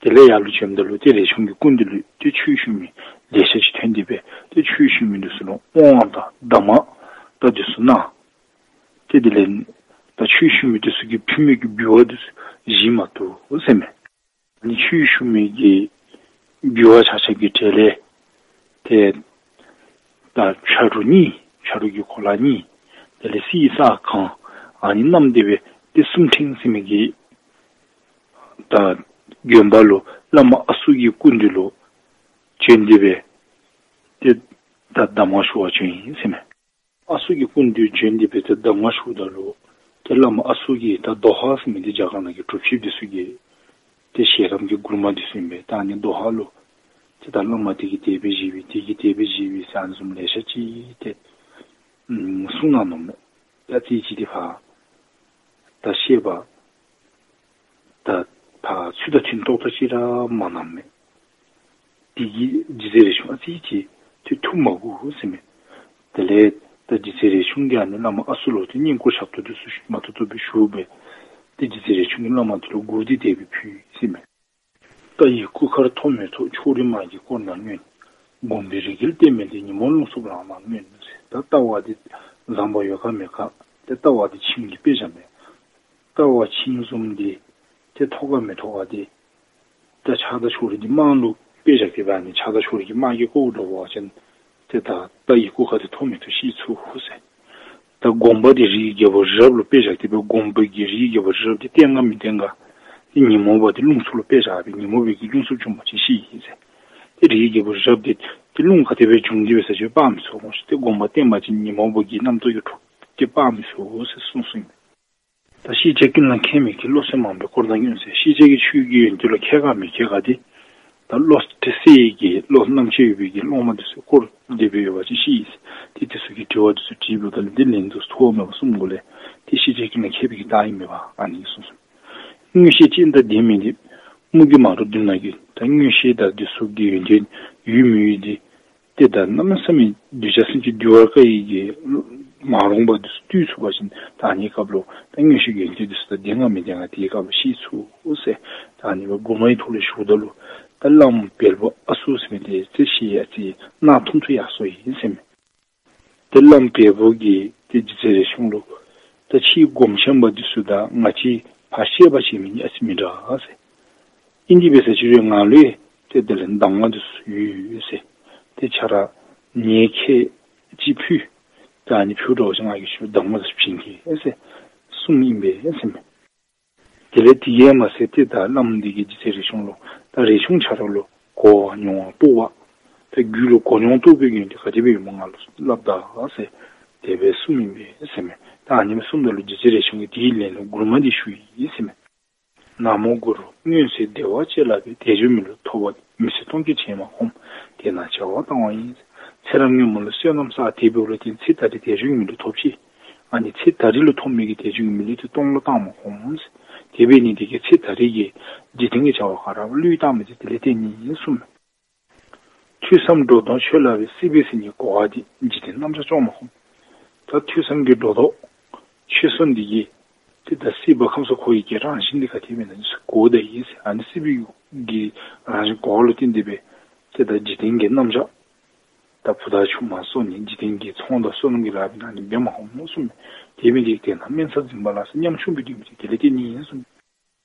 དེ་ལས་ཡར་ལུ་བྱོནམ་ད་ལུ་ཏེ་རས་ཆུང་གི་སྐུ་མདུན་ལུ་ཏེ་ཆོས་ཞུ་མི་ལེ་ཤ་ཅིག་ཐོན་ཏེ་སྦེ་ཏེ་ཆོས་ཞུ་མི་འདི་ཚུ་ལུ་དབང་དང་གདམས་ངག་ད་འདི་ཚུ་གནང་། ཏེ་དེ་ལས་ད་ཆོས་ཞུ་མི་འདི་ཚུ་གིས་ཕུལ་མི་གི་འབུལ་བ་འདི་ཚུ་བཞེས་མ་བཏུབ་ཟེར་ཨིན་མས། ཨ་ནི་ཆོས་ཞུ་མི་གི་འབུལ་བ་ཆ་ཁྱབ་ཀྱི་གྲས་ལས་ཏེ་ད་ཆ་རོགས་གཉིས་ཆ་རོགས་ཀྱི་གོ་ལ་གཉིས་དེ་ལས་གསེར་སྲང་གང་ཨ་ནི་བསྣམས་ཏེ་སྦེ་ཏེ་གསུམ་ཕྲེང་ཟེར་མི་གི་ད་དགོན་པ་ལུ་བླ་མ་ཨ་སུ་གི་སྐུ་མདུན་ལུ་བྱོན་ཏེ་སྦེ་ཏེ་ད་གདམས་ངག་ཞུ་བར་བྱོན་ཡི་ཟེར་ཨིན་མས། ཨ་སུ་གི་སྐུ་མདུན་བྱོན་ཏེ་སྦེ་ཏེ་གདམས་ངག་ཞུཝ་ད་ལུ་ཏེ་བླ་མ་ཨ་སུ་གིས་ད་དོ་ཧ་ཟེར་མི་འདི་རྒྱ་གར་ནང་གི་གྲུབ་ཆེན་འདི་ཚུ་གི་ཏེ་ཤེས་རབ་ཀྱི་མགུར་མ་འདི་ཚུ་ཨིན་པས། ད་ཨ་ནི་དོ་ཧ་ལུ་ཏེ་ད་བླ་མ་འདི་གིས་དེ་སྦེ་བཞེས་པས་འདི་གིས་དེ་སྦེ་བཞེས་པས་ཟེར་ཨ་ནི་བཟུམ་ལེ་ཤ་ཅིག་ཏེ་ཨམ་གསུངས་གནང་ནུག་མས། ད་ཨ་ཙི་ཅིག་འདི་ཕར་ད་བཤད་པ་ད་ཕར་ཚུལ་དང་མཐུན་ཏོག་ཏོ་ཅིག་ར་མ་གནང་མས། དེ་གིས་རྗེ་བཙུན་རས་ཆུང་ཨ་ཙི་ཅིག་ཏེ་ཐུགས་མ་དགའ་ཟེར་ཨིན་མས། དེ་ལས་ད་རྗེ་བཙུན་རས་ཆུང་གིས་ཨ་ནི་བླ་མ་ཨ་སུ་ལུ་ཏེ་བསྙེན་བཀུར་ཞབས་ཏོག་འདི་ཚུ་མ་བཏུབ་བཏུབ་སྦེ་ཞུ་སྦེ་ཏེ་རྗེ་བཙུན་རས་ཆུང་གིས་བླ་མ་འདི་ལུ་མགུར་འདི་དེ་སྦེ་ཕུལ་ཡི་ཟེར་ཨིན་མས། རྟ་ཡི་སྐུ་མཁར་ཐོགས་མེད་ཐོགས། ཕྱོགས་རིས་དམག་གིས་བསྐོར་ནས་མངོན། དགོན་པའི་རི་རྒྱལ་བསྟན་མེད་དེ། ཉོན་མོངས་རླུང་འཚུབ་ལངས་ནས་མངོན། ད་ལྟ་བ་འདི་བཟང་པོ་ཡོད་ག་མེད་ག། ཏེ་ལྟ་བ་འདི་ཁྱིམ་གྱི་དཔེ་བཞག་མས། ལྟ་བ་ཁྱིམ་བཟུམ་འདི་ཏེ་ཐོགས་ག་མི་ཐོགས་ག་འདི་ད་ཆགས་སྡང་ཕྱོགས་རིས་འདི་དམག་ལུ་དཔེ་བཞག་སྟེ་སྦེ་ཨ་ནི་ཆགས་སྡང་ཕྱོགས་རིས་ཀྱི་དམག་གིས་བསྐོར་འགྱོ་བ་ཅིན་ཏེ་ད་རྟ་ཡི་སྐུ་མཁར་འདི་ཐོགས་མེད་ཐོགས་ཤི་ཚུགས་ཟེར། ད་དགོན་པ་འདི་རིའི་རྒྱལ་པོ་རི་རབ་ལུ་དཔེ་བཞག་སྟེ་སྦེ་དགོན་པ་གི་རིའི་རྒྱལ་པོ་རི་རབ་འདི་བརྟན་ག་མི་བརྟན་ག། ཏེ་ཉོན་མོངས་པ་འདི་རླུང་འཚུབ་ལུ་དཔེ་བཞག་སྦེ་ཉོན་མོངས་པའི་གི་རླུང་འཚུབ་བྱུང་པ་ཅིན་ཤི་ཟེར། ཏེ་རིའི་རྒྱལ་པོ་རི་རབ་འདི་ཏེ་རླུང་ག་དེ་སྦེ་བྱུང་སྟེ་སྦེ་ས་ཅིག་སྤར་མི་ཚུགས་སྨོ་ཤིག། ཏེ་དགོན་པ་བརྟན་པ་ཅིན་ཉོན་མོངས་པ་གི་རྣམ་རྟོག་གི་དྲོད་འདི་སྤར་མི་ཚུགས་ཟེར་གསུངས་གསུངསམ་ཨིན་མས། ད་ཤེས་བྱ་ཀུན་ལ་མཁས་མི་མཁས། བློ་གསལ་མང་པོས་བསྐོར་དང་མངོན་ཟེར། ཤེས་བྱ་གི་ཆོས་ཀྱི་ཡོན་ཏན་ལུ་མཁས་ག་མི་མཁས་ག་འདི་ད་བློ་གཏད་སའི་གི་བློ་རྣམ་དཔྱོད་ཡོད་པའི་གི་སློབ་མ་འདི་ཚུ་བསྐོར་ཏེ་སྦེ་ཡོད་པ་ཅིན་ཤི་ཟེར། ཏེ་འདི་ཚུ་གིས་དྲི་བ་འདི་ཚུ་དྲིས་པའི་ཐོག་ལས་འདི་ལན་འདི་ཚུ་ཐོབ་མེད་པར་གསུངས་དགོ་ལས། ཏེ་ཤེས་བྱ་ཀུན་ལ་མཁས་པའི་གི་རྟགས་ཨིན་མས་པ་ཨ་ནི་གསུངས་སོ། མངོན་ཤེས་ཅན་དང་ལྡན་མི་འདི་རྨུགས་ཀྱི་མ་འདྲོག་མདུན་ན་རྒྱུ། ད་མངོན་ཤེས་དང་འདི་ཚུ་གི་ཡོན་ཏན་ཡོད་མི་ཡོད་འདི་ཏེ་ད་གནམ་མེད་ས་མེད་གདུལ་བྱ་སེམས་ཅན་འདུལ་བར་དཀའ་བའི་གི་མ་རུངས་པ་འདི་ཚུ་བཏུལ་ཚུགས་པ་ཅིན་ད་ཨ་ནི་སྐབས་ལུ་ད་མངོན་ཤེས་ཀྱི་ཡོན་ཏན་འདི་ཚུ་ད་ལྡན་ག་མི་ལྡན་ག་དེའི་སྐབས་ལུ་ཤེས་ཚུགས་ཟེར། ད་ཨ་ནི་སྦེ་མགུར་མ་གི་ཐོག་ལས་ཞུཝ་ད་ལུ་ད་བླམ་བལ་པོ་ཨ་སུ་ཟེར་མི་འདི་ཏེ་ཤེས་ཡ་ཅིག་གནག་ཐུམ་ཐུམ་ཡར་སོ་ཡི་ཟེར་མས། ཏེ་བླམ་བལ་པོ་གིས་ཏེ་རྗེ་བཙུན་རས་ཆུང་ལུ་ད་ཁྱེད་སྒོམ་ཆེན་པ་འདི་ཚུ་དང་ང་བཅས་ཕར་བཤད་པ་བྱིན་མི་གཉིས་ཨ་ཙི་མི་འདྲ་ཟེར། ཨིན་དེ་འབད་ས་ཅིག་རུང་ང་ལུ་ཡང་ཏེ་དེ་ལས་གདམས་ངག་འདི་ཚུ་ཡོད་ཟེར། ཏེ་ཁྱེད་ར་ངེའི་ཁྱེད་ ཅིག་ཕུལ། ད་ཨ་ནི་ཕུལཝ་འདྲཝ་ཅིག་ང་གིས་ཁྱོད་གདམས་ངག་ཅིག་བྱིན་གེ་ཟེར་གསུངམ་ཨིན་པས་ཟེར་མས། དེ་ལས་དེ་གིས་མ་ཚད་ཏེ་ད་བླམ་འདི་གིས་རྗེ་བཙུན་རས་ཆུང་ལུ་ད་རས་ཆུང་ཆ་རོགས་ལུ་གོ་བ་མྱོང་བ་རྟོགས་པ་ད་རྒྱུད་ལུ་གོ་མྱོང་རྟོགས་པའི་ཡོན་ཏན་ག་དེ་སྦེ་ཡོདཔ་སྨོ་ང་ལུ་སླབ་ད་ཟེར་དེ་སྦེ་གསུངམ་ཨིན་པས་ཟེར་མས། ད་ཨ་ནི་སྦེ་གསུངམ་ད་ལུ་རྗེ་བཙུན་རས་ཆུང་གིས་དེའི་ལན་ལུ་མགུར་མ་འདི་ཞུ་ཡི་ཟེར་མས། ན་མོ་གུ་རུ། སྔོན་ཚེ་བདེ་བ་ཅན་ལ་ཕན། དལ་འབྱོར་མི་ལུས་ཐོབ་པ་དེ། མི་ཚེ་སྟོང་སྐྱིད་བྱེད་མ་ཁོམ། དེས་ན་བྱ་བ་བཏང་བ་ཡིན། ཚེ་རབས་སྔོན་མ་ལུ་བསོད་ནམས་བསགས། དེ་འབདཝ་ལས་བརྟེན་ཚེ་ད་རེས་དལ་འབྱོར་གྱི་མི་ལུས་ཐོབ་ཅི། ཨ་ནི་ཚེ་ད་རེས་ལུ་ཐོབ་མི་གི་དལ་འབྱོར་གྱི་མི་ལུས་དེ་སྟོང་ལུ་བཏང་མ་ཁོམ། དེ་འབད་ནི་དེ་གིས་ཚེ་ད་རེས་ཀྱི་འཇིག་རྟེན་གྱི་བྱ་བ་ག་ར་བློས་བཏང་མི་དེ་དེ་ལས་བརྟེན་ནི་ཨིན་གསུངས། ཐོས་བསམ་སྒྲོ་འདོགས་ཆོས་ལ་འབད། སྲིད་པའི་སེམས་ཀྱི་གོ་བ་འདི། འཇིག་རྟེན་རྣམ་གཞག་ཅོག་མ་ཁོམ། ད་ཐོས་བསམ་གྱི་སྒྲོ་འདོགས་ཆོས་གསུམ་འདི་གིས་ཏེ་ད་སྲིད་པ་ཁམས་གསུམ་འཁོར་བའི་གི་རང་བཞིན་འདི་ག་དེ་སྦེ་ཨིན་ན་གོ་དེས། ཨ་ནི་སྲིད་པའི་གི་རང་བཞིན་གོ་བ་ལུ་བརྟེན་ཏེ་སྦེ་ཏེ་ད་འཇིག་རྟེན་གྱི་རྣམ་གཞག་ད་བུ་དང་ཆུང་མ་སོགས་ནི་འཇིག་རྟེན་གྱི་ཚོང་དང་སོ་ནམ་གྱི་ར་སྦེ་ནང་ནི་འབད་མ་ཁོམ་གསུངས། དེ་འབད་ནི་དེ་ན་དམན་ས་འཛིན་པ་ལ་སོགས་ཉམ་ཆུང་སྦེ་སྡོད་མི་དེ་དེ་ལས་བརྟེན་ནི་ཨིན་གསུངས།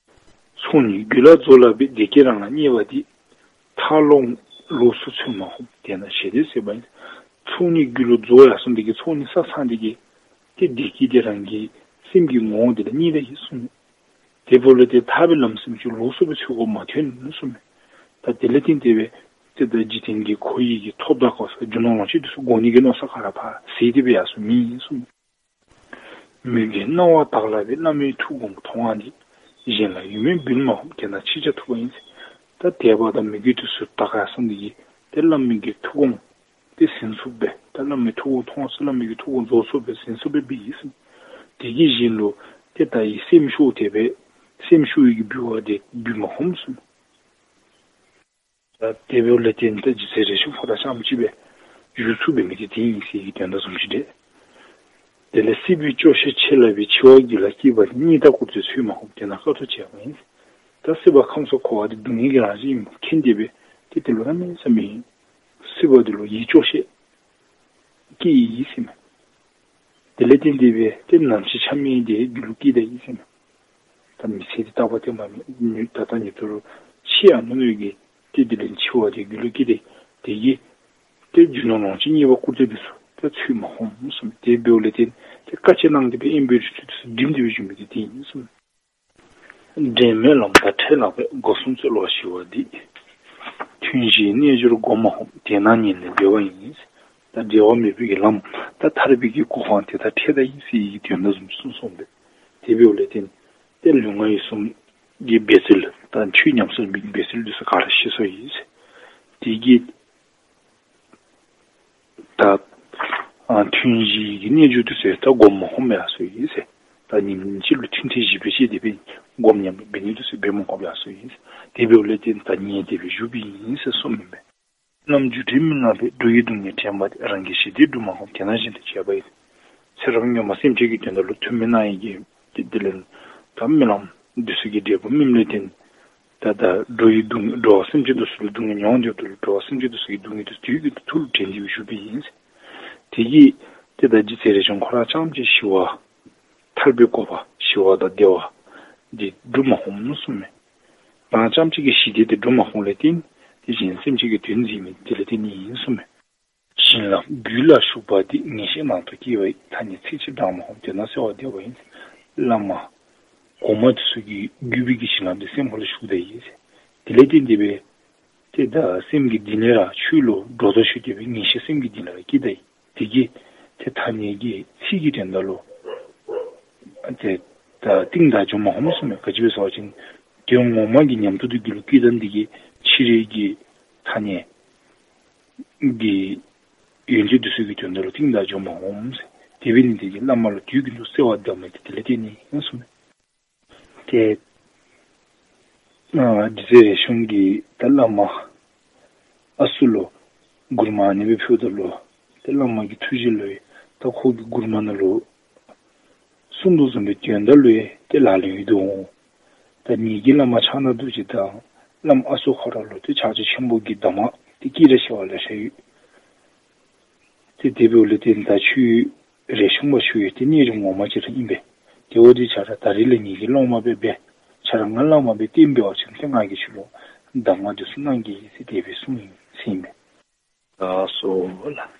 ཚོགས་གཉིས་རྒྱུད་ལ་རྫོགས་ལ་འབད། བདེ་སྐྱིད་རང་ལ་བརྙས་པ་འདི། ཐར་ལོངས་ལོགས་སུ་ཚུད་མ་ཁོམ། དེས་ན་ཞི་བདེ་ཟད་པ་ཡིན། ཚོགས་གཉིས་རྒྱུད་ལུ་རྫོགས་ཡར་སོང་སྟེ་གིས་ཚོགས་གཉིས་བསགས་ཚར་སྟེ་གིས་ཏེ་བདེ་སྐྱིད་དེ་རང་གི་སེམས་ཀྱི་ངོ་བོ་དེ་ལས་བརྙས་ད་ཡི་གསུངས། དེ་འབདཝ་ལས་ཏེ་ཐར་པའི་ལམ་སེམས་ཅན་ལོགས་སུ་སྦེ་ཚུད་དགོཔ་མ་ཐོན་ནུག་གསུངས། ད་དེ་ལས་བརྟེན་ཏེ་སྦེ་ཏེ་ད་འཇིག་རྟེན་གྱི་འཁོར་བའི་གི་ཐོབ་དང་གོ་ས་རྒྱུ་ནོར་ལོངས་སྤྱོད་དེ་ཚུ་དགོ་ནི་གི་མནོ་བསམ་ག་ར་ཕར་ཟད་དེ་སྦེ་ཡར་སོང་མི་ཨིན་གསུངས། མོས་གུས་གནང་བ་དག་ལ་འབད། བླ་མའི་ཐུགས་དགོངས་མཐོང་བ་འདི། གཞན་ལ་ཡོད་མེད་འབུལ་མ་ཁོམ། དེས་ན་ཅི་བྱ་ཐུབ་པ་ཡིན། ད་དད་པ་དང་མོས་གུས་དེ་ཚུ་དག་ཡར་སོང་སྟེ་གིས་ཏེ་བླ་མའི་གི་ཐུགས་དགོངས་དེ་ཟིན་ཚུགསཔ་སྦེ་ད་བླ་མའི་ཐུགས་དགོངས་མཐོང་ཚུགས་བླ་མའི་གི་ཐུགས་དགོངས་རྫོགས་ཚུགསཔ་སྦེ་ཟིན་ཚུགསཔ་སྦེ་འབད་ཡི་ཟེར། དེ་གིས་གཞན་ལུ་ཏེ་ད་ཡི་སེམས་ཤོར་ཏེ་སྦེ་སེམས་ཤོར་བའི་གི་འབུལ་བ་དེ་འབུལ་མ་ཁོམ་གསུངས། ད་དེ་འབདཝ་ལས་བརྟེན་ཏེ་རྗེ་བཙུན་རས་ཆུང་ཁོ་ར་རྐྱངམ་གཅིག་སྦེ་བཞུགས་ཚུགས་པའི་མི་དེ་དེ་ཨིན་ཟེར་གྱི་དོན་དག་བཟུམ་ཅིག་རེད། དེ་ལས་སྲིད་པའི་སྐྱོ་ཤས་ཆེ་ལ་འབད། འཆི་བ་རྒྱུད་ལ་སྐྱེས་པ་ནི། སྙིང་ཐག་བཀུར་ཏེ་ཚུད་མ་ཁོམ། དེས་ན་དཀའ་ཐུབ་བྱས་པ་ཡིན། ད་སྲིད་པ་ཁམས་གསུམ་འཁོར་བ་འདི་སྡུག་བསྔལ་གྱི་རང་བཞིན་ཨིནམ་མཁྱེན་ཏེ་སྦེ་ཏེ་དེ་ལུ་གནམ་མེད་ས་མེད་སྲིད་པ་འདི་ལུ་ཡིད་སྐྱོ་ཤས་སྐྱེ་ཡི་ཟེར་མས། དེ་ལས་བརྟེན་ཏེ་སྦེ་ཏེ་ནམ་འཆི་ཆ་མེད་དེ་རྒྱུད་ལུ་སྐྱེས་ད་ཡི་ཟེར་མས། ད་མི་ཚེ་འདི་རྟག་པ་དེ་མ་མེན། ད་ལྟ་ཉིན་ཐོ་རུ་འཆི་ཡར་ནུག་ནུག་གི་ཏེ་དེ་ལས་འཆི་བ་དེ་རྒྱུད་ལུ་སྐྱེས་ཏེ་དེ་གིས་ཏེ་རྒྱུ་ནོར་ལོངས་སྤྱོད་རྙེད་པ་བཀུར་སྟི་འདི་ཚུ་ཏེ་ཚུད་མ་ཁོམ་གསུངས། དེ་འབདཝ་ལས་བརྟེན་ཏེ་དཀའ་སྤྱད་གནང་སྟེ་སྦེ་ཨིན་པའི་རིགས་ཚུ་དེ་ཚུ་སྒྲིམ་སྟེ་སྦེ་བཞུགས་མི་དེ་དེ་ཨིན་གསུངས། འབྲལ་མེད་ལམ་དང་འཕྲད་ལགས་པས། སྒོ་གསུམ་སྩོལ་བར་ཞི་བ་འདི། ཐུན་བཞིའི་རྣལ་འབྱོར་སྒོམ་མ་ཁོམ། དེས་ན་ཉིད་ལས་འབྲལ་བ་ཡིན། ད་འབྲལ་བ་མེད་པའི་གི་ལམ་ད་ཐར་པའི་གི་གོ་འཕང་དེ་ད་འཕྲད་ད་ཡི་ཟེར་གྱི་དོན་དག་བཟུམ་གསུངས་སོང་པས། དེ་འབདཝ་ལས་བརྟེན་ཏེ་ལུས་ངག་ཡིད་གསུམ་གྱི་འབད་རྩོལ་དང་ཆོས་ཉམས་སུ་ལེན་པའི་འབད་རྩོལ་འདི་ཚུ་ག་ར་ཞིག་སོང་ཡི་ཟེར། དེ་གིས་ད་ཨ་ཐུན་བཞིའི་གི་རྣལ་འབྱོར་འདི་ཚུ་ད་སྒོམ་མ་ཁོམ་ཡར་སོང་ཡི་ཟེར། ད་ཉིནམ་གཅིག་ལུ་ཐུན་ཐེངས་བཞི་སྦེ་བཅད་དེ་སྦེ་སྒོམ་ཉམས་འབད་ནི་འདི་ཚུ་འབད་མ་ཁོམ་ཡར་སོང་ཡི་ཟེར། དེ་འབདཝ་ལས་བརྟེན་ད་ཉལ་ཏེ་སྦེ་བཞུགས་པའི་ཨིན་ཟེར་གསུངམ་ཨིན་པས། བླམ་རྒྱུ་འབྲས་མི་སྣང་བས། འགྲོ་ཡི་སྡུག་བསྔལ་དྲན་པ་དེ། རང་གི་ཞི་བདེ་སྒྲུབ་མ་ཁོམ། དེས་ན་གཞན་དུ་བྱེད་པ་ཡིན། ཚེ་རབས་སྔོན་མ་སེམས་ཅན་གྱི་དོན་དག་ལུ་ཐུགས་སྨོན་གནང་ཡི་གི་དེ་དེ་ལས་ད་རྨི་ལམ་འདི་ཚུ་གི་འབྲས་བུ་རྨིསམ་ལས་བརྟེན་ད་ད་འགྲོ་ཡི་སྡུག་བསྔལ་འགྲོ་བ་སེམས་ཅན་འདི་ཚུ་ལུ་སྡུག་བསྔལ་མྱོང་སྟེ་ཡོདཔ་ད་ལུ་འགྲོ་བ་སེམས་ཅན་འདི་ཚུ་གི་སྡུག་བསྔལ་འདི་ཚུ་དུས་ཀྱི་ཐུགས་ལུ་དྲན་ཏེ་སྦེ་བཞུགས་པའི་ཨིན་ཟེར། དེ་གིས་ཏེ་ད་རྗེ་བཙུན་རས་ཆུང་ཁོ་ར་རྐྱངམ་གཅིག་ཞི་བ་ཐར་པའི་གོ་འཕང་ཞི་བ་དང་བདེ་བ་འདི་སྒྲུབ་མ་ཁོམ་གསུངས་མས། རང་རྐྱངམ་གཅིག་གིས་ཞི་བདེ་འདི་སྒྲུབ་མ་ཁོམ་ལས་བརྟེན་ཏེ་གཞན་སེམས་ཅན་གྱི་དོན་མཛད་མི་དེ་ལས་བརྟེན་ནི་ཨིན་གསུངས་མས། བྱིན་རླབས་རྒྱུད་ལ་ཞུགས་པ་འདི། ངེས་ཤེས་ནང་དུ་སྐྱེས་པ་ཡིས། ཐ་སྙད་ཚིག་གཅིག་བགྲང་མ་ཁོམ། དེས་ན་གསོལ་བ་འདེབས་པ་ཡིན། བླ་མ་གོང་མ་དེ་ཚུ་གི་བརྒྱུད་པའི་གི་བྱིན་རླབས་འདི་སེམས་ཁ་ལུ་ཞུགས་ད་ཡི་ཟེར། དེ་ལས་བརྟེན་ཏེ་སྦེ་ཏེ་ད་སེམས་ཀྱི་གཏིང་ལས་ར་ཆོས་ལུ་སྒྲོ་འདོགས་ཞུགས་ཏེ་སྦེ་ངེས་ཤེས་སེམས་ཀྱི་གཏིང་ལས་ར་སྐྱེས་ད་ཡི། དེ་གིས་ཏེ་ཐ་སྙད་ཀྱི་ཚིག་གི་དོན་དག་ལུ་ཏེ་ད་གཏིང་དང་འཇོམས་མ་ཁོམ་གསུངས་མས། ག་ཅི་སྦེ་ཟེར་བ་ཅིན་དོན་ངོ་མ་གི་ཉམས་རྟོགས་འདི་རྒྱུད་ལུ་སྐྱེས་ད་འདི་གིས་ཕྱི་རོལ་གྱི་ཐ་སྙད་ཀྱི་ཡོན་ཏན་འདི་ཚུ་གི་དོན་དག་ལུ་གཏིང་དང་འཇོམས་མ་ཁོམ་ཟེར། དེ་འབད་ནི་དེ་གིས་བླ་མ་ལུ་དུས་རྒྱུན་དུ་གསོལ་བ་འདེབས་མི་དེ་དེ་ལས་བརྟེན་ནི་ཨིན་གསུངས་མས། ཏེ་ཨ་རྗེ་བཙུན་རས་ཆུང་གིས་ད་བླ་མ་ཨ་སུ་ལུ་མགུར་མ་ཨ་ནི་སྦེ་ཕུལཝ་ད་ལུ་ཏེ་བླ་མ་གི་ཐུགས་བཞེད་ལུ་ཡང་ད་ཁོ་གི་མགུར་མ་ནང་ལུ་གསུངས་དོ་བཟུམ་སྦེ་དོན་དག་ལུ་ཡང་ཏེ་ལག་ལེན་ཡོད་དོ་འོང་། ད་ངེ་གི་བླ་མ་ཕྱག་ན་རྡོ་རྗེ་དང་བླམ་ཨ་སུ་ཁོ་ར་ལུ་ཏེ་ཕྱག་རྒྱ་ཆེན་པོ་གི་གདམས་ངག་ཏེ་བསྐྱེད་རིམ་ཆེ་བ་ལེ་ཤ་ཡོད། ཏེ་དེ་འབདཝ་ལས་བརྟེན་ད་ཁྱོད་རས་ཆུང་པ་ཁྱོད་ཡང་ཏེ་གནས་རིམ་ངོ་མ་ཅིག་ར་ཨིན་པས། དེ་འབདཝ་ད་ཁྱོད་ར་ད་རིས་ལས་ངེ་གི་སློབ་མ་སྦེ་འབད། ཁྱོད་ར་ངེ་བླ་མ་སྦེ་བསྟེན་འབད་བ་ཅིན་ཏེ་ང་གིས་ཁྱོད་ལུ་གདམས་ངག་འདི་ཚུ་གནང་གེ་ཟེར་དེ་སྦེ་གསུངས་ཡི་ཟེར་ཨིན་པས། ལགས་སོ་ལགས།